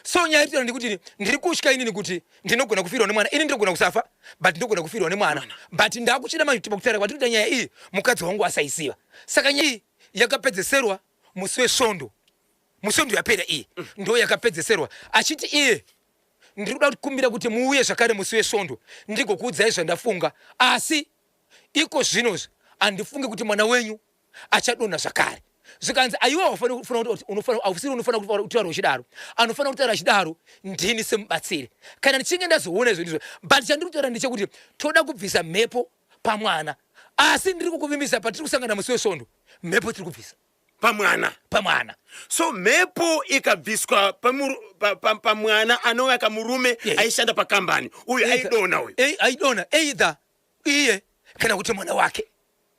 So nyaya iri ndikuti ndiri kutya inini kuti ndinogona kufirwa nemwana. Ini ndinogona kusafa, but ndinogona kufirwa nemwana. But ndakuchida manje pakutaura kwatiri kuita nyaya iyi, mukadzi wangu asaiziva. Saka nyaya iyi yakapedzeserwa musi weSvondo, musvondo yapera iyi ndo yakapedzeserwa. Achiti iye ndiri kuda kukumbira kuti muuye zvakare musi weSvondo ndigokuudzai zvandafunga, asi iko zvinozvi handifungi kuti mwana wenyu achadonha zvakare. Zvikanzi aiwa, ausiri unofanira kutaura uchidaro, anofanira kutaura achidaro ndini semubatsiri kana ndichinge ndazoona izvo ndizvo. But chandiri kutaura ndechekuti toda kubvisa mhepo pamwana, asi ndiri kukuvimbisa patiri kusangana musi weSvondo, mhepo tiri kubvisa. Pamwana. Pamwana. So mhepo ikabviswa pamwana anova kamurume aishanda pakambani uyu, aidonha uyu. Aidonha, either iye kana kuti mwana wake.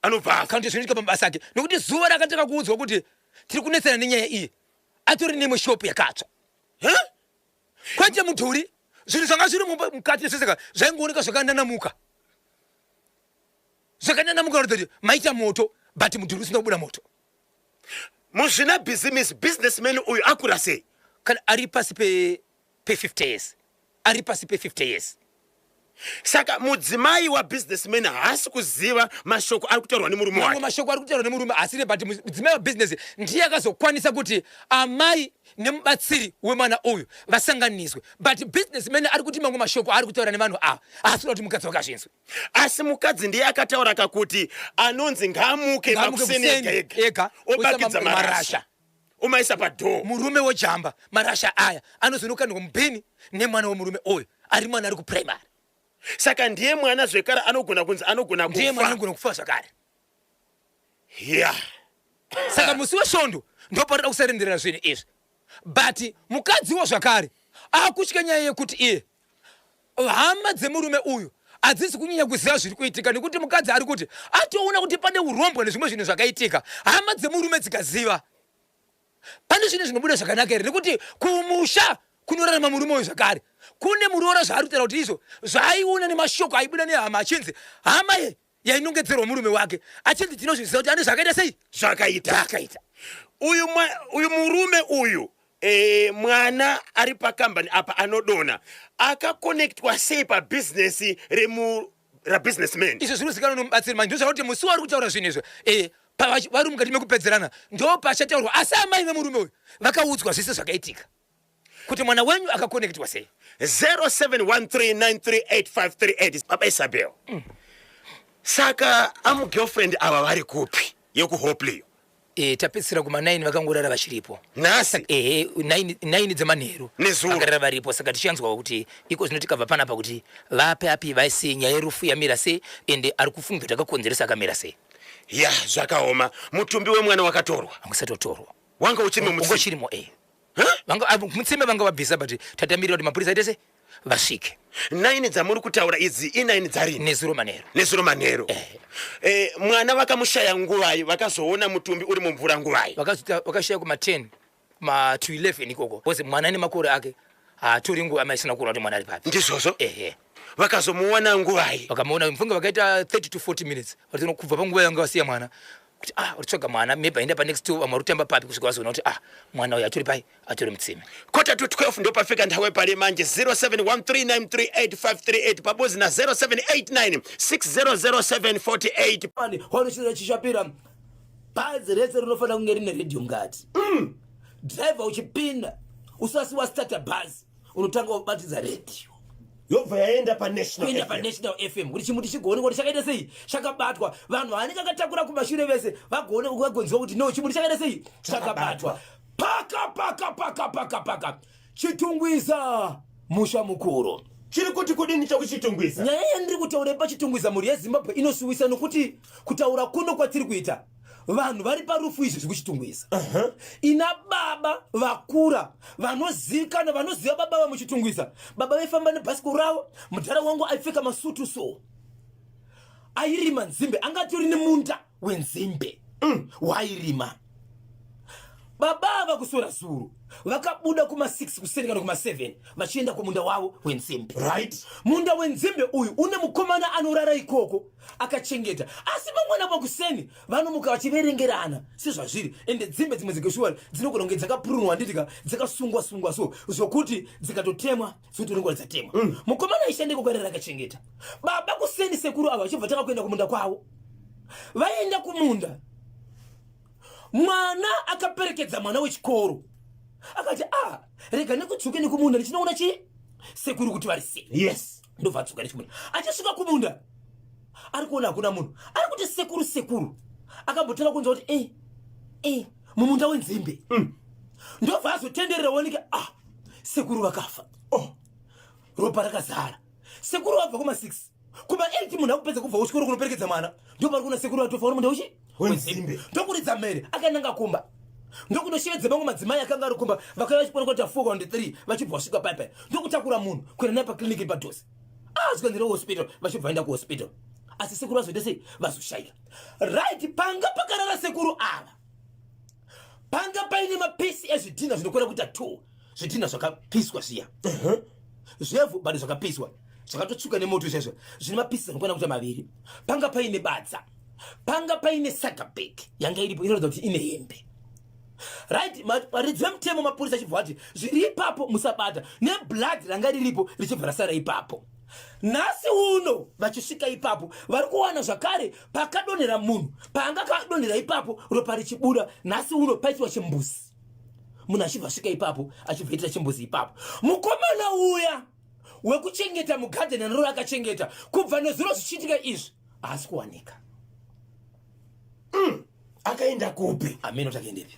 Anobva afa. Kana kuti zvinoitika pamabasa ake, nokuti zuva rakatanga kuudzwa kuti tiri kunetsana nenyaya iyi, atori nemwe shopu yakatsva. Huh? Kwete mudhuri, zvinhu zvanga zviri mukati neseseka zvaingooneka zvakananamuka, zvakananamuka kuratidza kuti maita moto, but mudhuri usina kubuda moto. Muzvina bhizimisi, businessman uyu akura sei? Kana ari pasi pe 50 years, ari pasi pe 50 years. Saka mudzimai wabusinessman haasi kuziva mashoko ari kutaurwa nemurume Mamwe wake? mashoko ari kutaurwa nemurume asiri, but mudzimai wabhizinesi ndiye akazokwanisa kuti amai nemubatsiri wemwana uyu vasanganiswe. But businessman ari kuti mamwe mashoko aari kutaura nevanhu ava haasi kuda kuti mukadzi wake azvinzwe. Asi mukadzi ndiye akataura kakuti anonzi ngaamuke Ngaamuke makuseni kuseni ega ega ega, obakidza oisa marasha marasha. omaisa padoor. Murume wojamba marasha aya, anozonokandwa mubhini nemwana wemurume uyu, ari mwana ari kuprimary. Saka ndiye mwana zvekare anogona kunzi anogona Ndiye mwana kufa. anogona kufa zvakare. Yeah. Saka musi wesvondo ndoparida kusarenderera zvinhu izvi, but mukadziwo zvakare akutya nyaya yekuti iye hama dzemurume uyu hadzisi kunyanya kuziva zviri kuitika, nekuti mukadzi ari kuti atoona kuti pane urombwa nezvimwe zvinhu zvakaitika. Hama dzemurume dzikaziva, pane zvinhu zvinobuda zvakanaka here? Nekuti kumusha kunorarama murume uyu zvakare kune muroora, zvaari kutaura kuti izvo zvaaiona nemashoko aibuda nehama, achinzi hama ye yainongedzerwa murume wake, achinzi tinozviziva kuti ane zvakaita sei. Zvakaita. Zvakaita. Uyu murume uyu, mwana ari pakambani apa anodona, akakonektwa sei pabhizinesi remu rabusinessman? Izvo zvinozikanwa nomubatsiri manje. Ndozvakuti musi wari kutaura zvinhu izvo, vari mukati mekupedzerana, ndo pachataurwa. Asi amai vemurume uyu vakaudzwa zvese zvakaitika, kuti mwana wenyu akakonektwa sei. 0713938538. Baba Isabel, saka amugirlfriend ava vari kupi yekuHopley? Tapedzisira kuma9 vakangorara vachiripo. Nhasi? Ehe, 9 dzemanheru. Nezuro. Vakarara varipo. Saka tichanzwawo kuti iko zvino tikabva panapa kuti vape api vaisei, nyaya yerufu yamira sei, ende ari kufunga kuti akakonzeresa akamira sei. Ya, zvakaoma. Mutumbi wemwana wakatorwa? Hausati watorwa. Wanga uchirimo mutsime? Uchirimo, e. Vanga mutsime vanga vabvisa, but tatamirira kuti mapurisa aite sei, vasvike. 9 dzamuri kutaura idzi i9 dzarini? Nezuro manheru. Nezuro manheru. Mwana vakamushaya nguvai? Vakazoona mutumbi uri mumvura nguvai? Vakashaya kuma10, kuma to 11 ikoko, because mwana nemakore ake haatori nguva maisina kuona kuti mwana ari papi. Ndizvozvo. Ehe. Vakazomuwana nguvai? Vakamuona, mfunga vakaita 30 to 40 minutes vatino kubva panguva yanga vasiya mwana, kuti ah, uritsvaga mwana, maybe aenda panext door, vamwe vari kutamba papi, kusvika vazoona kuti ah, mwana uyu atori pai, atori mutsime. 11:45 ndopafika nthawi pali manje. 0713938538 pabodzi na 0789 600748. Pani wanochira chishapira, bhazi rese rinofanira kunge rine redhiyo mukati. Dhiraivha uchipinda, usasi wastarta bhazi, unotanga wabatidza redhiyo. Yobva yaenda paNational Kuenda FM. paNational FM, kuti chimuti chigoonekwa kuti chakaita sei, chakabatwa. Vanhu vanenge akatakura kumashure vese vagone vagonzwa kuti no, chimuti chakaita sei, chakabatwa. Paka paka paka paka paka Chitungwiza, musha mukuru. Chiri kuti kudini chokuChitungwiza? Nyaya yandiri kutaura paChitungwiza, mhuri yeZimbabwe, inosuwisa, nokuti kutaura kuno kwatiri kuita, vanhu vari parufu izvi zvekuChitungwiza. Ina baba vakura vanozivikana, vanoziva baba vamuChitungwiza. Baba vaifamba nebhasikoro ravo. Mudhara wangu aipfeka masutu, so airima nzimbe, angatori nemunda wenzimbe wairima. Baba ava kusora zuro vakabuda kuma6 kuseni kana kuma7 vachienda kumunda wavo wenzimbe. Munda wenzimbe uyu une mukomana anorara ikoko akachengeta, asi mangwana pakuseni vanomuka vachiverengerana sezvazviri. Ende dzimbe dzimwe dzekeshuwa dzinogona kunge dzakapurunwa, handitika, dzakasungwa sungwa, so zvokuti dzikatotemwa dzinotoringwa dzatemwa. Mukomana aishanda ikoko arara akachengeta. Baba kuseni, sekuru ava vachibva tanga kuenda kumunda kwavo. Vaenda kumunda, mwana akaperekedza mwana wechikoro, akati a ah, rega nekudzuke nekumunda ndichinoona chi sekuru kuti vari sei. Ndobva adzuka nechimunda. Achisvika kumunda, ari kuona hakuna munhu. Ari kuti, "Sekuru, sekuru." Akambotanga kunzwa kuti e e mumunda wenzimbe. Ndobva azotenderera, oneke ah, sekuru vakafa. Oh, ropa rakazara. Sekuru vabva kuma6, kuma8 munhu akupedza kubva kuchikoro kunoperekedza mwana, ndopari kuona sekuru vatofa uri munda uchi wenzimbe. Ndokuridza mhere akananga kumba, ndokunoshevedza mamwe madzimai akanga ari kumba. Vakauya vachipona kuita 4 kana 3, vachibva vasvika paipai, ndokutakura munhu kuenda naye pakliniki padhuze. Ah, zvikanzi hospital, vachibva vaenda kuhospital, asi sekuru vazoita sei, vazoshayika. Right, panga pakarara sekuru ava panga paine mapisi ezvidhina zvinokwana kuita 2, zvidhina zvakapiswa zviya zvevhu, but zvakapiswa zvakatotsvuka nemoto chaizvo, zvine mapisi anokwana kuita maviri. Panga paine badza, panga paine saga bag yanga iripo inoratidza kuti ine hembe. Right, varidzi vemutemo, mapurisa, achibva vati zviri ipapo musabata, neblood ranga riripo richibva rasara ipapo. Nhasi uno vachisvika ipapo, vari kuwana zvakare pakadonhera munhu, paanga kadonhera ipapo, ropa richibuda. Nhasi uno paitwa chimbuzi, munhu achibva svika ipapo, achibva itira chimbuzi ipapo. Mukomana uya wekuchengeta mugadheni anoro akachengeta kubva nezuro zvichiitika izvi haasi kuwanika. Akaenda kupi? Ameno takaendepi.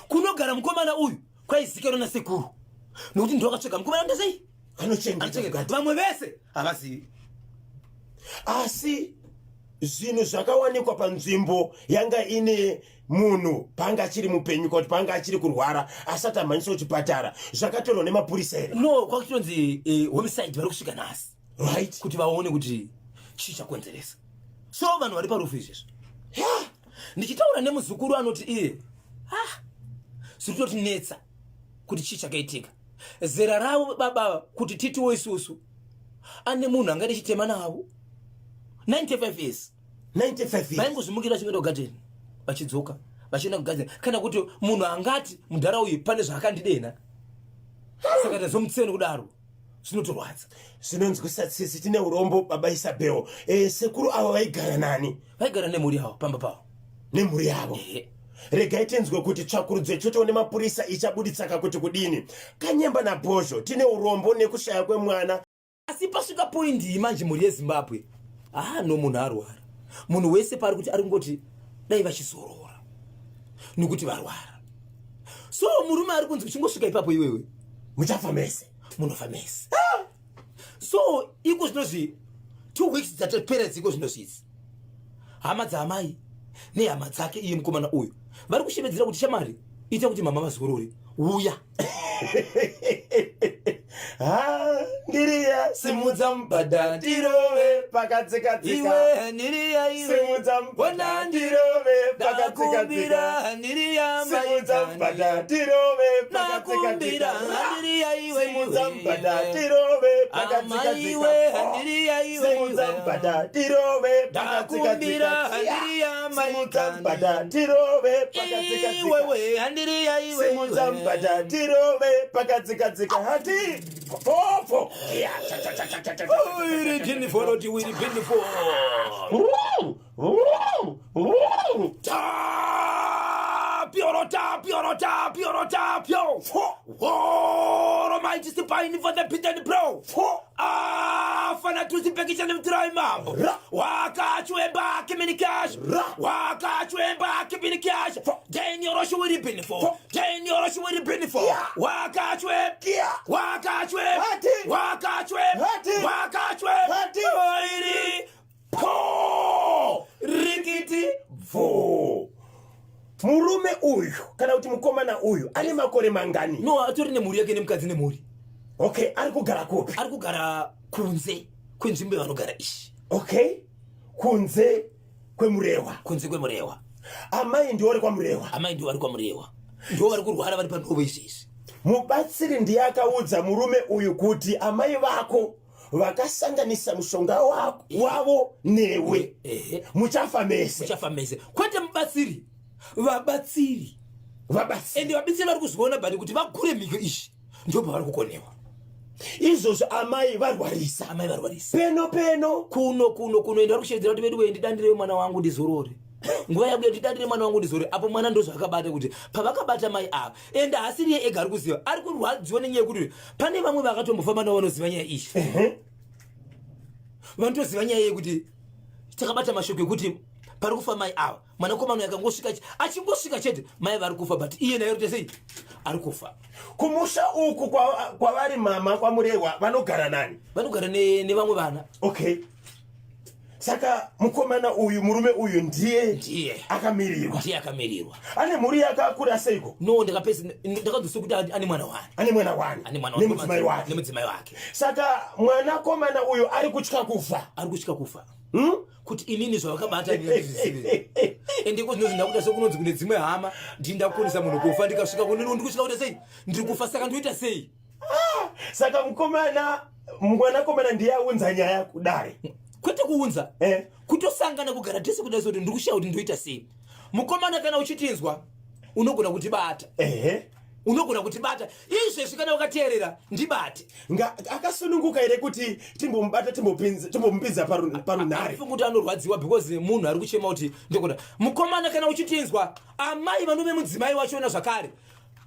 Kunogara mukomana uyu kwaizikanwa nasekuru, nokuti ndo akatsvega mukomana ndesei. Anochengeta. Vamwe vese havazivi. Asi Zvinhu zvakawanikwa panzvimbo yanga ine munhu paanga achiri mupenyu kuti paanga achiri kurwara asati amhanyiswa kuchipatara zvakatorwa nemapurisa here? No, kwakutonzi homicide vari kusvika nhasi. Right. Kuti vaone kuti chii chakonzeresa. So vanhu vari parufu izvezvi. Yeah. Ndichitaura nemuzukuru anoti iye ah, zviri kutotinetsa kuti chii chakaitika. Zera ravo baba kuti titiwo isusu ane munhu angade chitema navo 95 years. 95 years. Vaingozvimukira vachienda kugadheni vachidzoka vachienda kugadheni, kana kuti munhu angati mudhara uyu pane zvaakandidena saka tazomutseni kudaro, zvinotorwadza. Zvinonzwisa tsitsi. Tine urombo, baba Isabel. Sekuru avo vaigara nani? Vaigara nemhuri yavo pamba pavo. Nemhuri yavo. Regai tinzwe kuti tsvakurudzo ichocho nemapurisa ichabuditsaka kuti kudini. Kanyemba naBhozho, tine urombo nekushaya kwemwana. Asi pasvika point iyi manje, mhuri yeZimbabwe, ah no, munhu arwara, munhu wese paari kuti ari kungoti dai vachizorora nekuti varwara. So murume ari kunzi uchingosvika ipapo iwewe muchafa mese. Munofa mese. So iko zvinozvi 2 weeks dzatopera dziko zvinozvidzi, hama dzaamai nehama dzake iye mukomana uyu vari kushevedzera kuti, "Shamari, ita kuti mama vazorore, uya." Ha, ndiriya, simudza mubhadha ndirove pakatsikatsika. Iwe ndiriya, iwe. Simudza mubhadha ndirove pakatsikatsika. Ndakumbira, ndiriya. Simudza mubhadha ndirove Nakumbira. pakatsikatsika. Ndiriya, iwe. Simudza mubhadha tirove Amaiwe. pakatsikatsika. Ndiriya, iwe. Simudza mubhadha tirove Ndakumbira. pakatsikatsika. Ndiriya. Simudza mubhadha tirove pakatsikatsika. Iwewe, handiriya, iwe. Simudza mubhadha tirove pakatsikatsika. Hati popo. Ya, cha, cha, cha, cha, cha, cha, cha. Wiri bhinifo, wiri bhinifo. Tapio, tapio, tapio, tapio. Woro mighty spine for the beaten bro. Ah, fana tusipekisha nemtirai mambo. Wakachwemba kimini cash. Wakachwemba kimini cash. Daniel Rosh wiri binifo. Daniel Rosh wiri binifo. Wakachwe. Wakachwe. Hati. Wakachwe. Hati. Wakachwe. Hati. Oiri. Po. Rikiti. Bvo. Murume uyu kana kuti mukomana uyu ane makore mangani? No, atori nemhuri yake, nemukadzi nemhuri. Okay, ari kugara kupi? Ari kugara kunze kwenzvimbo yavanogara ishi. Okay, kunze kweMurehwa. Kunze kweMurehwa. Amai ndiwo vari kwaMurehwa? Amai ndiwo vari kwaMurehwa, ndiwo vari kurwara, vari panhovo izvezvi. Mubatsiri ndiye akaudza murume uyu kuti amai vako vakasanganisa mushonga wavo newe, muchafa mese. Muchafa mese. Kwete mubatsiri, vabatsiri. Vabatsiri. Ende vabatsiri vari kuzviona, but kuti vakure mhiko izvi ndo pavari kukonewa. Izvozvo amai varwarisa. Amai varwarisa. Peno peno. Kuno kuno kuno. Ende vari kushevedzera kuti, "Vedu, ndidandire mwana wangu ndizorore, nguva yangu, ndidandire mwana wangu ndizorore." Apo mwana ndozvaakabata kuti pavakabata mai ava, ende haasiriye ega ari kuziva, ari kurwadziwa nenyaya yekuti pane vamwe vakatombofamba navo vanoziva nyaya iyi, vanotoziva nyaya yekuti takabata mashoko ekuti pari kufa mai ava, mwanakomana uyu akangosvika achingosvika chete mai vari kufa, but iye naye rute sei ari kufa. Kumusha uku kwavari mama kwaMurehwa vanogara nani? Vanogara nevamwe vana. Okay, saka mukomana uyu, murume uyu ndiye Ndiye. akamirirwa. Ndiye akamirirwa. Ane mhuri yakakura seiko? No, ndakapesa ndakanzwisa kuti ane mwana wani. Ane mwana wani. Ane mwana. Nemudzimai wake. Nemudzimai wake. Saka mwanakomana uyu ari kutya kufa. Ari kutya kufa. Kuti inini zvavakabata ndingazvizivi, ende iko zvinozvi ndakuita sekunonzi kune dzimwe hama ndindakonesa munhu kufa, ndikasvika kune ndikusvika kuita sei, ndiri kufa, saka ndoita sei? Saka mukomana, mwanakomana ndiye aunza nyaya kudare? Kwete kuunza. Kutosangana kugara tese kudai, sekuti ndiri kushaya kuti ndoita sei. Mukomana, kana uchitinzwa, unogona kutibata. Unogona kutibata izvezvi kana ukateerera, ndibate. Akasununguka here kuti timbomubata, timbomupinza parunhare? Afunga kuti anorwadziwa because munhu ari kuchema kuti ndogona. Mukomana, kana uchitinzwa, amai vanove mudzimai wachona zvakare,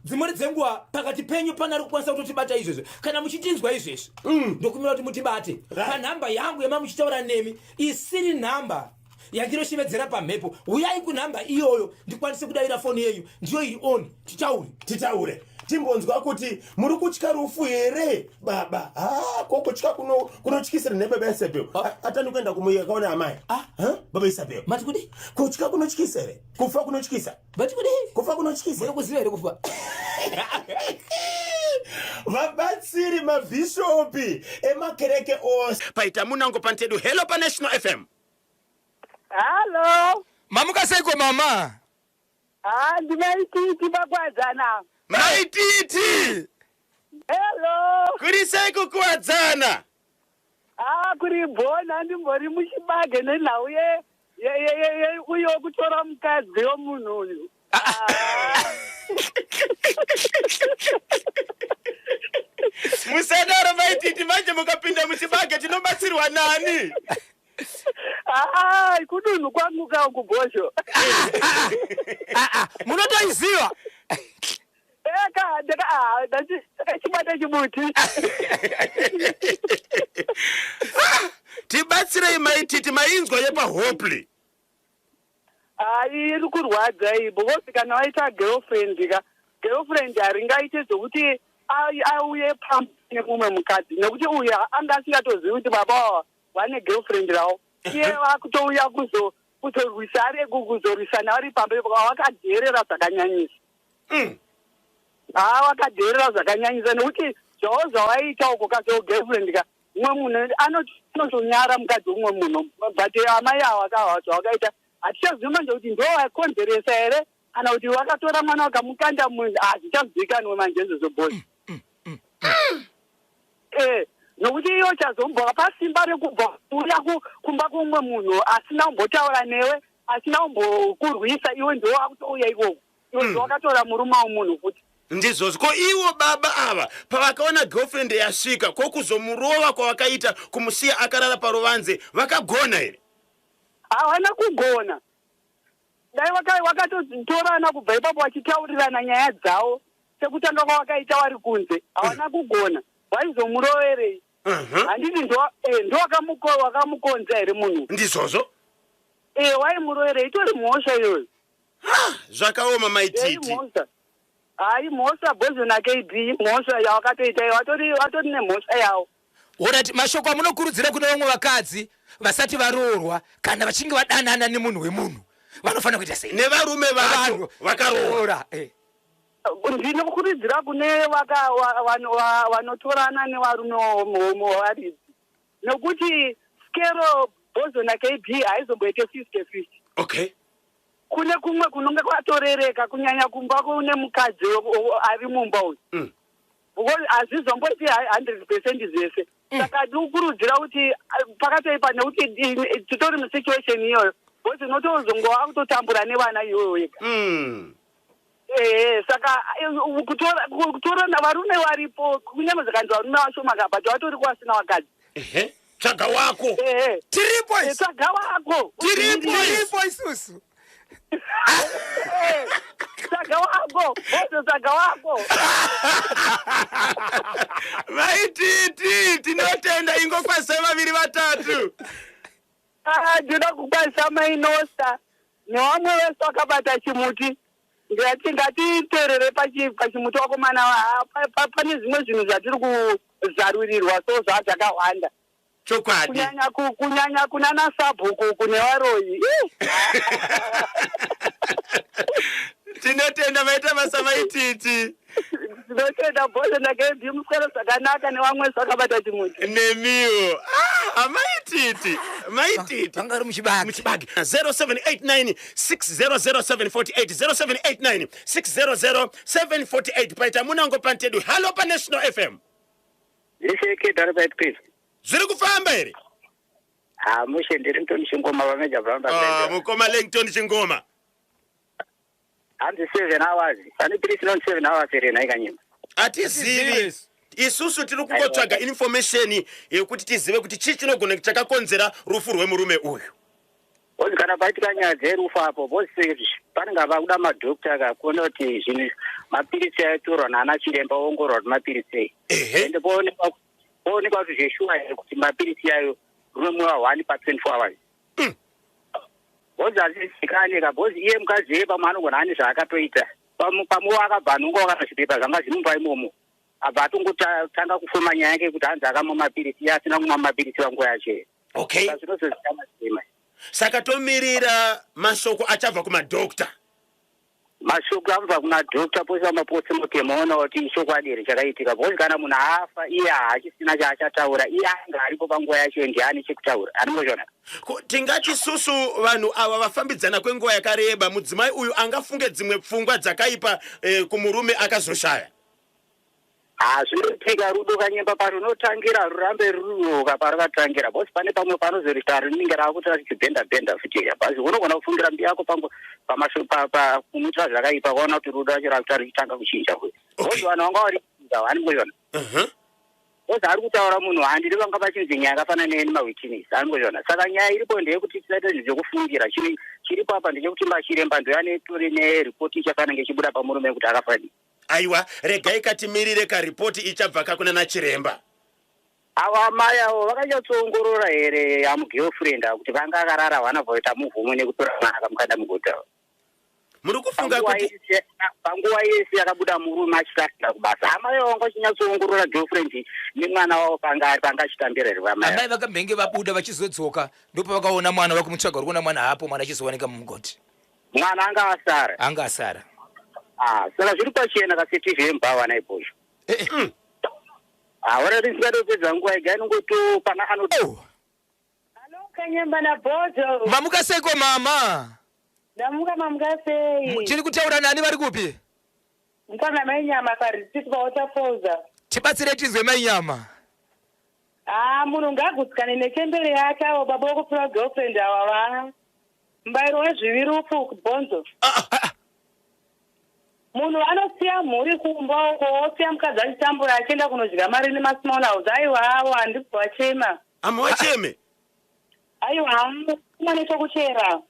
dzimweni dzenguva pakati penyu pane ari kukwanisa kutotibata izvezvi. Kana muchitinzwa izvezvi, ndokumira kuti mutibate panhamba yangu yama muchitaura nemi, isiri nhamba yandinoshevedzera pamhepo. Uyai kunhamba iyoyo ndikwanise kudavira foni yenyu, ndiyo iri on, titaure. Titaure. Timbonzwa kuti muri kutya rufu here baba? Ha, ko kutya kunotyisira ne baba Isabel? Atani kuenda kumuya kaona amai. Ah. Ha? Baba Isabel. Mati kudi? Kutya kunotyisa here? Kufa kunotyisa. Mati kudi? Kufa kunotyisa. Muri kuziva here kufa? Vabatsiri mabhishopi emakereke ose. Paita munango pantedu. Hello paNational FM. Hallo. Mamuka seiko mama? Ah, ndimaititi paKwadzana. Maititi. Hello. Kuri sei kuKuwadzana? Ah, kuri bhona, ndimbori muchibage nenhau ye ye ye ye ye uyo wekutora mukadzi wemunhu uyu. Ah. Musadaro maititi, manje mukapinda muchibage tinobatsirwa nani? Ah, kudunhu kwangu ka kubhosho. Ah, ah, munotoiziva. Eka ndaka ah ndachibata chimuti. Tibatsirei maititi, mainzwa yepaHopley? Ah, iri kurwadza iyi, because kana waita girlfriend ka, girlfriend haringaite zvokuti auye pamba nemumwe mukadzi, nekuti uyu anga asingatozivi kuti baba ava vane girlfriend ravo. Iye vakutouya kuzorwisa, ari kuzorwisana vari pamba ipapo. Vakadherera zvakanyanyisa. Ha, vakadherera zvakanyanyisa, nekuti zvavo zvavaita uko kazo girlfriend ka, mumwe munhu anotonyara mukadzi womumwe munhu, but amai ava kava zvavakaita hatichazivi manje kuti ndo vakonzeresa here kana kuti vakatora mwana vakamukanda munhu, hazvichazivikanwe manje izvozvo bosi. Nokuti iyo chazombova pasimba rekubva uya kumba kumumwe munhu asina kumbotaura newe, asina kumbokurwisa, iwe ndiwo wakutouya ikoko, iwe ndiwo wakatora murume wemunhu futi. Ndizvozvo. Ko ivo baba ava pavakaona girlfriend yasvika, ko kuzomurova kwavakaita, kumusiya akarara paruvanze, vakagona here? Havana kugona. Dai vakatotorana kubva ipapo vachitaurirana nyaya dzavo sekutanga kwavakaita vari kunze. Havana kugona. Vaizomuroverei? Handiti ndo wakamukonza here munhu? Ndizvozvo. Waimuroverei? Itori mhosva iyoyo. Zvakaoma maititi. Mhosva, hayi, mhosva bhozo naKB, mhosva yawakatoita iyo, vatori nemhosva yavo. Alright, mashoko amunokurudzira kune vamwe vakadzi vasati varoorwa kana vachinge vadanana nemunhu wemunhu, vanofanira kuita sei? Nevarume vacho Vanhu vakaroora. Ora. Ndinokurudzira kune vanotorana nevarume varidzi, nekuti skero bhozo naKB haizomboite 50-50. Kune kumwe kunonge kwatorereka, kunyanya kumba kune mukadzi ari mumba uyu, because hazvizomboiti 100% zvese. Saka ndikukurudzira kuti pakatoipa, nekuti titori musituation iyoyo, because unotozongova kutotambura nevana iyoyo wega. Ehe, saka kutorana varume varipo, kunyange zvakanzi varume vashoma ka, but vatori kwasina vakadzi. Ehe, tsvaga wako. Ehe. Tiripo isu. Tsvaga wako. Tiripo. Tiripo isusu. Tsvaga wako bozo, tsvaga wako. Vaititi, tinotenda, ingokwazisai vaviri vatatu. Ah, ndinoda kukwazisa mainosta nevamwe vese vakabata chimuti. Ngati ngatiteerere pachimuti wakomana. Pane zvimwe zvinhu zvatiri kuzarurirwa, so zvaa zvakawanda. Kunyanya kunana sabhuku kune varoyi. Ih! Tinotenda, vaita basa maititi. Tinotenda bhozo naKB, muswero zvakanaka nevamwe vese vakabata chimuti. Nemiwo. Ah, amaititi, maititi. Vanga vari muchibage. Muchibage. 0789 600748, 0789 600748. Paita munango pantedu. Hello paNational FM. Zvisekedari. Zviri kufamba here? Ha, mushe, ndiri Mutoni Chingoma vameja bvamba. Ah, mukoma Langton Chingoma. Hanzi 7 hours, pane pirisi inonzi 7 hours here nhai Kanyima? Hatizivi isusu, tiri kungotsvaga information yekuti tizive kuti chii chinogona chakakonzera rufu rwemurume uyu. Bozi kana paitika nyaya dzerufu apo, bozi panenge pakuda madhokta kakuona kuti zvinhu, mapirisi aitorwa naana chiremba, oongororwa kuti mapirisi ei. Ende poonekwa kuti zveshuwa here kuti mapirisi ayo rinomwiwa one pa 24 hours. Bozi hazvizikane ka, bozi iye mukadzi iye pamwe anogona ane zvaakatoita. Pamwe akabva anonga kana zvipepa zvanga zviri imomo, abva atongotanga kufuma nyaya yake kuti hanzi akamwa mapirisi, iye asina kumwa mapirisi panguva yacho. Okay. Saka zvinozozikana zvema. Saka tomirira mashoko achabva kumadhokta. Mashoko anobva kuna dhokta poisa mapostmortem, oona kuti ichokwadi here chakaitika, because kana munhu afa, iye haachisina chaachataura. Iye anga aripo panguva yacho, ndiani chekutaura anongozviona? Tingati susu vanhu ava vafambidzana kwenguva yakareba, mudzimai uyu angafunge dzimwe pfungwa dzakaipa kumurume akazoshaya? Ha, zvinoitika. Rudo, kanyemba, parunotangira rurambe ruriroka parakatangira, because pane pamwe panozorita rinenge raakuti richibhenda bhenda futi. Basi unogona kufungira mbi yako pangu kumuitira zvakaipa, kwaona kuti rudo racho rakuta richitanga kuchinja futi, because vanhu vanga vari vanongoiona. Because ari kutaura munhu, handidi vanga vachinzi nyaya yakafanana nemawitness anongozviona. Saka nyaya iripo ndeyekuti tisaite zvinhu zvekufungira. Chiripo apa ndechekuti machiremba ndoyanetori neripoti ichafanange ichibuda pamurume kuti akafani. Aiwa, regai katimirire karipoti ichabva kakuna nachiremba. Avo amai avo vakanyatsoongorora here amugirlfriend avo kuti vanga akarara vanabva muvhumwe nekutora mwana akamukanda mugodhi? Muri kufunga kuti Panguva yese yakabuda murume achitambira kubasa, amai avo vanga vachinyatsoongorora girlfriend nemwana wavo panga ari panga achitambira here vamai? Amai vakambenge vabuda, vachizodzoka ndopavakaona mwana, vakumutsvaga, uri kuona mwana hapo, mwana achizowanika mumugodhi. Mwana anga asara? Anga asara. Ah, saka zviri pachena kasetv yemubhawa naibhozvo. Eh. Haora tisingatopedza nguva iga inongoto pana ano. Oh. Hello, Kanyemba naBhojo. Mamuka seiko, mama? Ndamuka, mamuka sei? Tiri kutaura nani, vari kupi? Mukwana Mainyama paRetreat paWaterfalls. Tibatsire tinzwe, Mainyama. Ah, munhu ngaagutsikane nechembere yake. Avo baba vokupira girlfriend ava, va mubayiro wezvivi rufu kubhonzo. Munhu anosiya mhuri kumba uko, osiya mukadzi achitambura, achienda kunodya mari nemasmall house. Aiwa, avo handibva vachema. Amawacheme? Aiwa, mane chokuchera.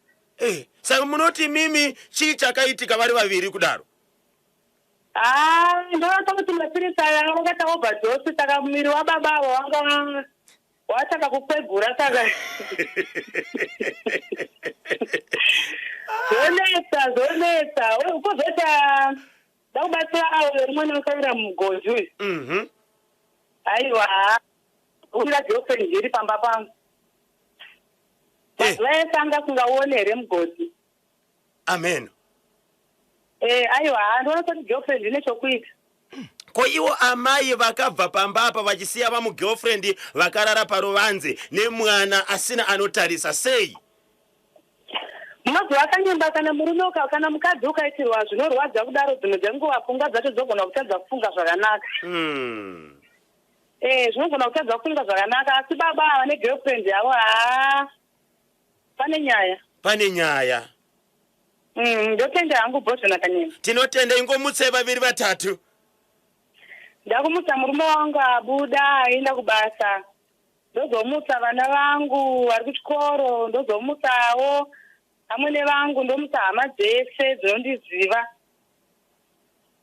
Saka munoti mimi chii chakaitika vari vaviri kudaro? Ah, ndinoona kuti mapirisi aya vakaita overdose, saka muviri wababa avo wanga watanga kukwegura, saka zvonetsa, zvonetsa. Kuzota da kubatsira avo verimwe nekusawira mumugodhi uyu. Aiwa, ura girlfriend iri pamba pangu mazuva ese anga asingaoni here mugodhi? Amen. Aiwa, ndinoona kuti girlfriend ine chokuita. Ko ivo amai vakabva pamba apa vachisiya vamugirlfriend vakarara paruvanze nemwana asina anotarisa sei? Munoziva, akanyemba, kana murume kana mukadzi ukaitirwa zvinorwadza kudaro, dzimwe dzenguva pfungwa dzacho dzogona kutadza kufunga zvakanaka. Zvinogona kutadza kufunga zvakanaka, asi baba ava negirlfriend yavo, haa, pane nyaya. Pane nyaya. Ndotenda hangu, Bhozho naKanyemba. Tinotenda. Ingomutsei vaviri vatatu. Ndakumutsa murume wangu abuda aenda kubasa, ndozomutsa vana vangu vari kuchikoro, ndozomutsawo amwene vangu, ndomutsa hama dzese dzinondiziva.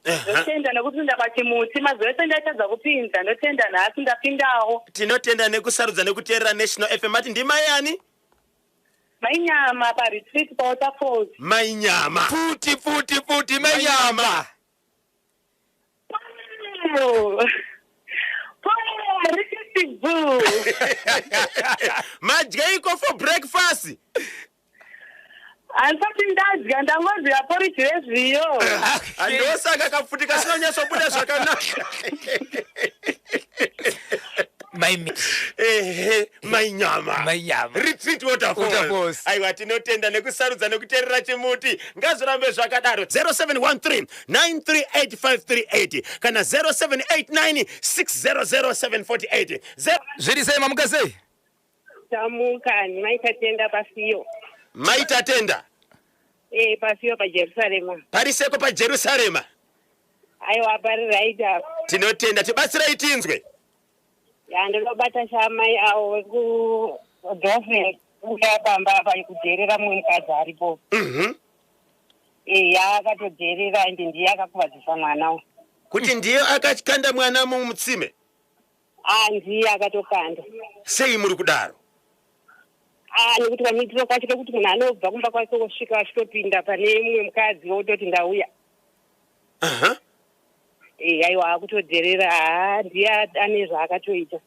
Ndotenda nekupinda pachimuti. Mazuva ese ndaitadza kupinda, ndotenda nhasi ndapindawo. Tinotenda nekusarudza nekuteerera National FM. Ati ndimai ani? Mainyama paRetreat paWaterfalls. Mainyama. Futi futi futi, Mainyama. Po rikisibu. Madyaiko for breakfast? Handisati ndadya, ndangodya poriji rezviyo. Handosaka kafuti kasinonyatsobuda zvakanaka. Maimi. Ehe, Mainyama. Mainyama. Retreat Waterfalls. Waterfalls. Aiwa, tinotenda nekusarudza nekuteerera chimuti. Ngazvirambe zvakadaro. 0713 938538 kana 0789 600748. Zviri sei, mamuka sei? Tamuka, Maitatenda pasiyo. Maitatenda. Pasiyo paJerusarema. Pariseko paJerusarema? Aiwa, pari right apa. Tinotenda, tibatsirai tinzwe. Ya, ndinobata shamai avo veku girlfriend uya pamba apa kudherera mumwe mukadzi aripo. Ya, akatodherera, ende ndiye akakuvadzisa mwana uyu. Kuti ndiye akakanda mwana mumutsime? A, ndiye akatokanda. Sei muri kudaro? A, nekuti kamuitiro kacho kekuti munhu anobva kumba kwake wosvika achitopinda pane mumwe mukadzi wototi ndauya. Aha. Eh, aiwa akutodherera haa ndiye ane zvaakatoita.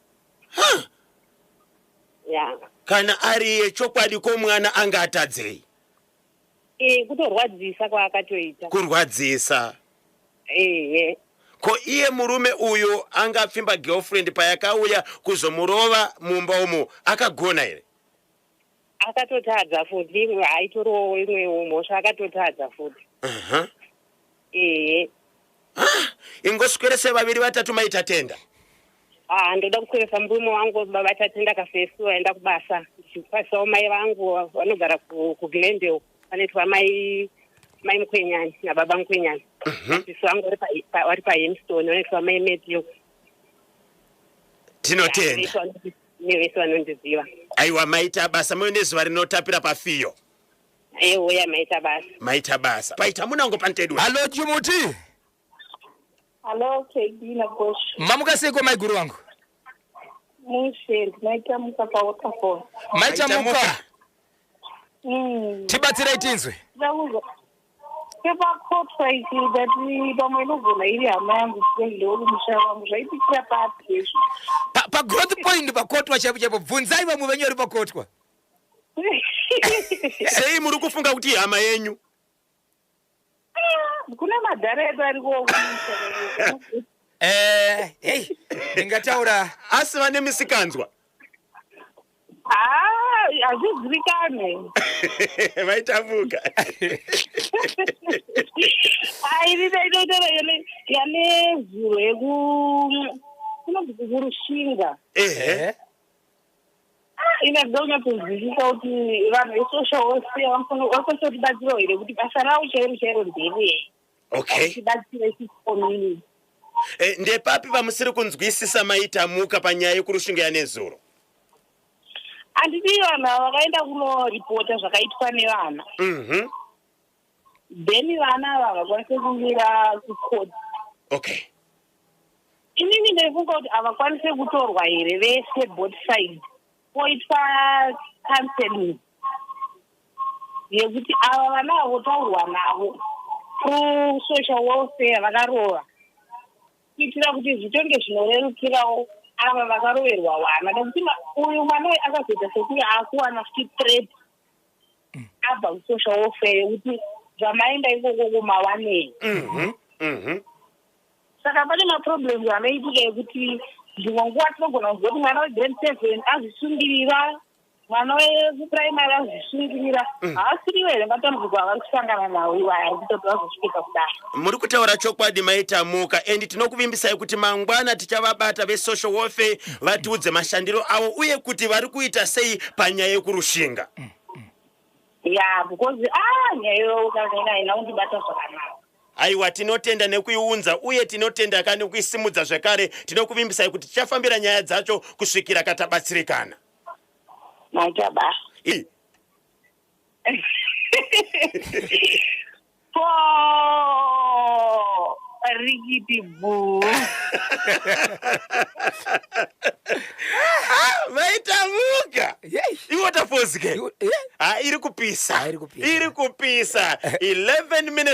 Ya. Kana ari iye chokwadi ko mwana anga atadzei? Eh, kutorwadzisa kwaakatoita. Kurwadzisa. Ehe. Ko iye murume uyu angapfimba girlfriend payakauya kuzomurova mumba umu akagona here? Akatotadza futi imwe haitorowo imwewo mhosva akatotadza futi. Aha. Ehe. Ah, ingoswerese vaviri vatatu maita tenda. Ah, ndoda kusweresa murume wangu baba Tatenda Kafesu vaenda kubasa ndichikwazisawo mai vangu vanogara kuGlendale vanoitwa mai mai Mukwenyani nababa Mukwenyani. Sisi vangu vari paHemstone vanoitwa mai Matthew. Tinotenda. Nevese vanondiziva. Aiwa maita basa muve nezuva rinotapira pafiyo. Ehoya maita basa. Maita basa. Paita munango pantedu. Hallo Chimuti. Hallo KB naGosh. Mamuka seiko maiguru vangu? Mushe ndinoita muka pawaterfall. Maita muka. Tibatsirai tinzwe. Ndauza. Chepakotwa ichi that pamwe inogona iri hama yangu ndokumusha wangu zvaitikira papi izvo. Pa growth point pakotwa chaipo chaipo bvunzai vamwe venyu vari pakotwa. Sei muri kufunga kuti ihama yenyu? Ah, kune madhara edu ariko Eh, hey, ndingataura asi vane misikanzwa. Ah, hazvizivikanwe. Vaitamuka. Ai, inoitaura yane zuro yeku kunonzi kukurushinga. Ehe. Ah, ine ndinoda kunyatsonzwisisa kuti vanhu vesocial welfare vanokwanisa kutibatsirawo here kuti basa ravo chairo chairo nderei. Okay. Tibatsire isusu community. Eh, ndepapi pamusiri kunzwisisa maitamuka panyaya yekurushinga yanezuro? Handiti vanhu ava vakaenda kunoripota zvakaitwa nevana. Then vana ava havakwanise kumira kucourt. Okay. Inini ndaifunga kuti havakwanise kutorwa here vese both sides poitwa counseling yekuti ava vana ava votaurwa navo through social welfare vakarova kuitira kuti zvitonge zvinorerukirawo ava vakaroverwa vana nekuti uyu mwana uyu akazoita sekuti akuwana futi threat abva kusocial welfare yekuti zvamaenda ikoko mawanei. Saka pane maproblems anoitika ekuti dzimwe nguva tinogona kunzwa kuti mwana wegrade 7 azvisungirira, mwana wekupuraimari azvisungirira. Haasiriwo here matambudziko avari kusangana nawo iwaya ari kuita kuti vazosvike pakudaro? Muri kutaura chokwadi maitamuka and tinokuvimbisai kuti mangwana tichavabata vesocial welfare vatiudze mashandiro avo uye kuti vari kuita sei panyaya yekurushinga. Ya, because ah nyaya iyoyo haina kundibata zvakanaka. Aiwa tinotenda nekuiunza uye tinotenda ka nekuisimudza zvekare. Tinokuvimbisai kuti tichafambira nyaya dzacho kusvikira katabatsirikana. Maita basa. Po rikiti bhu. Vaitamuka. Iwaterfalls ke. Eh? Ha, iri kupisa. Ha, iri kupisa. Iri kupisa. 11 minutes.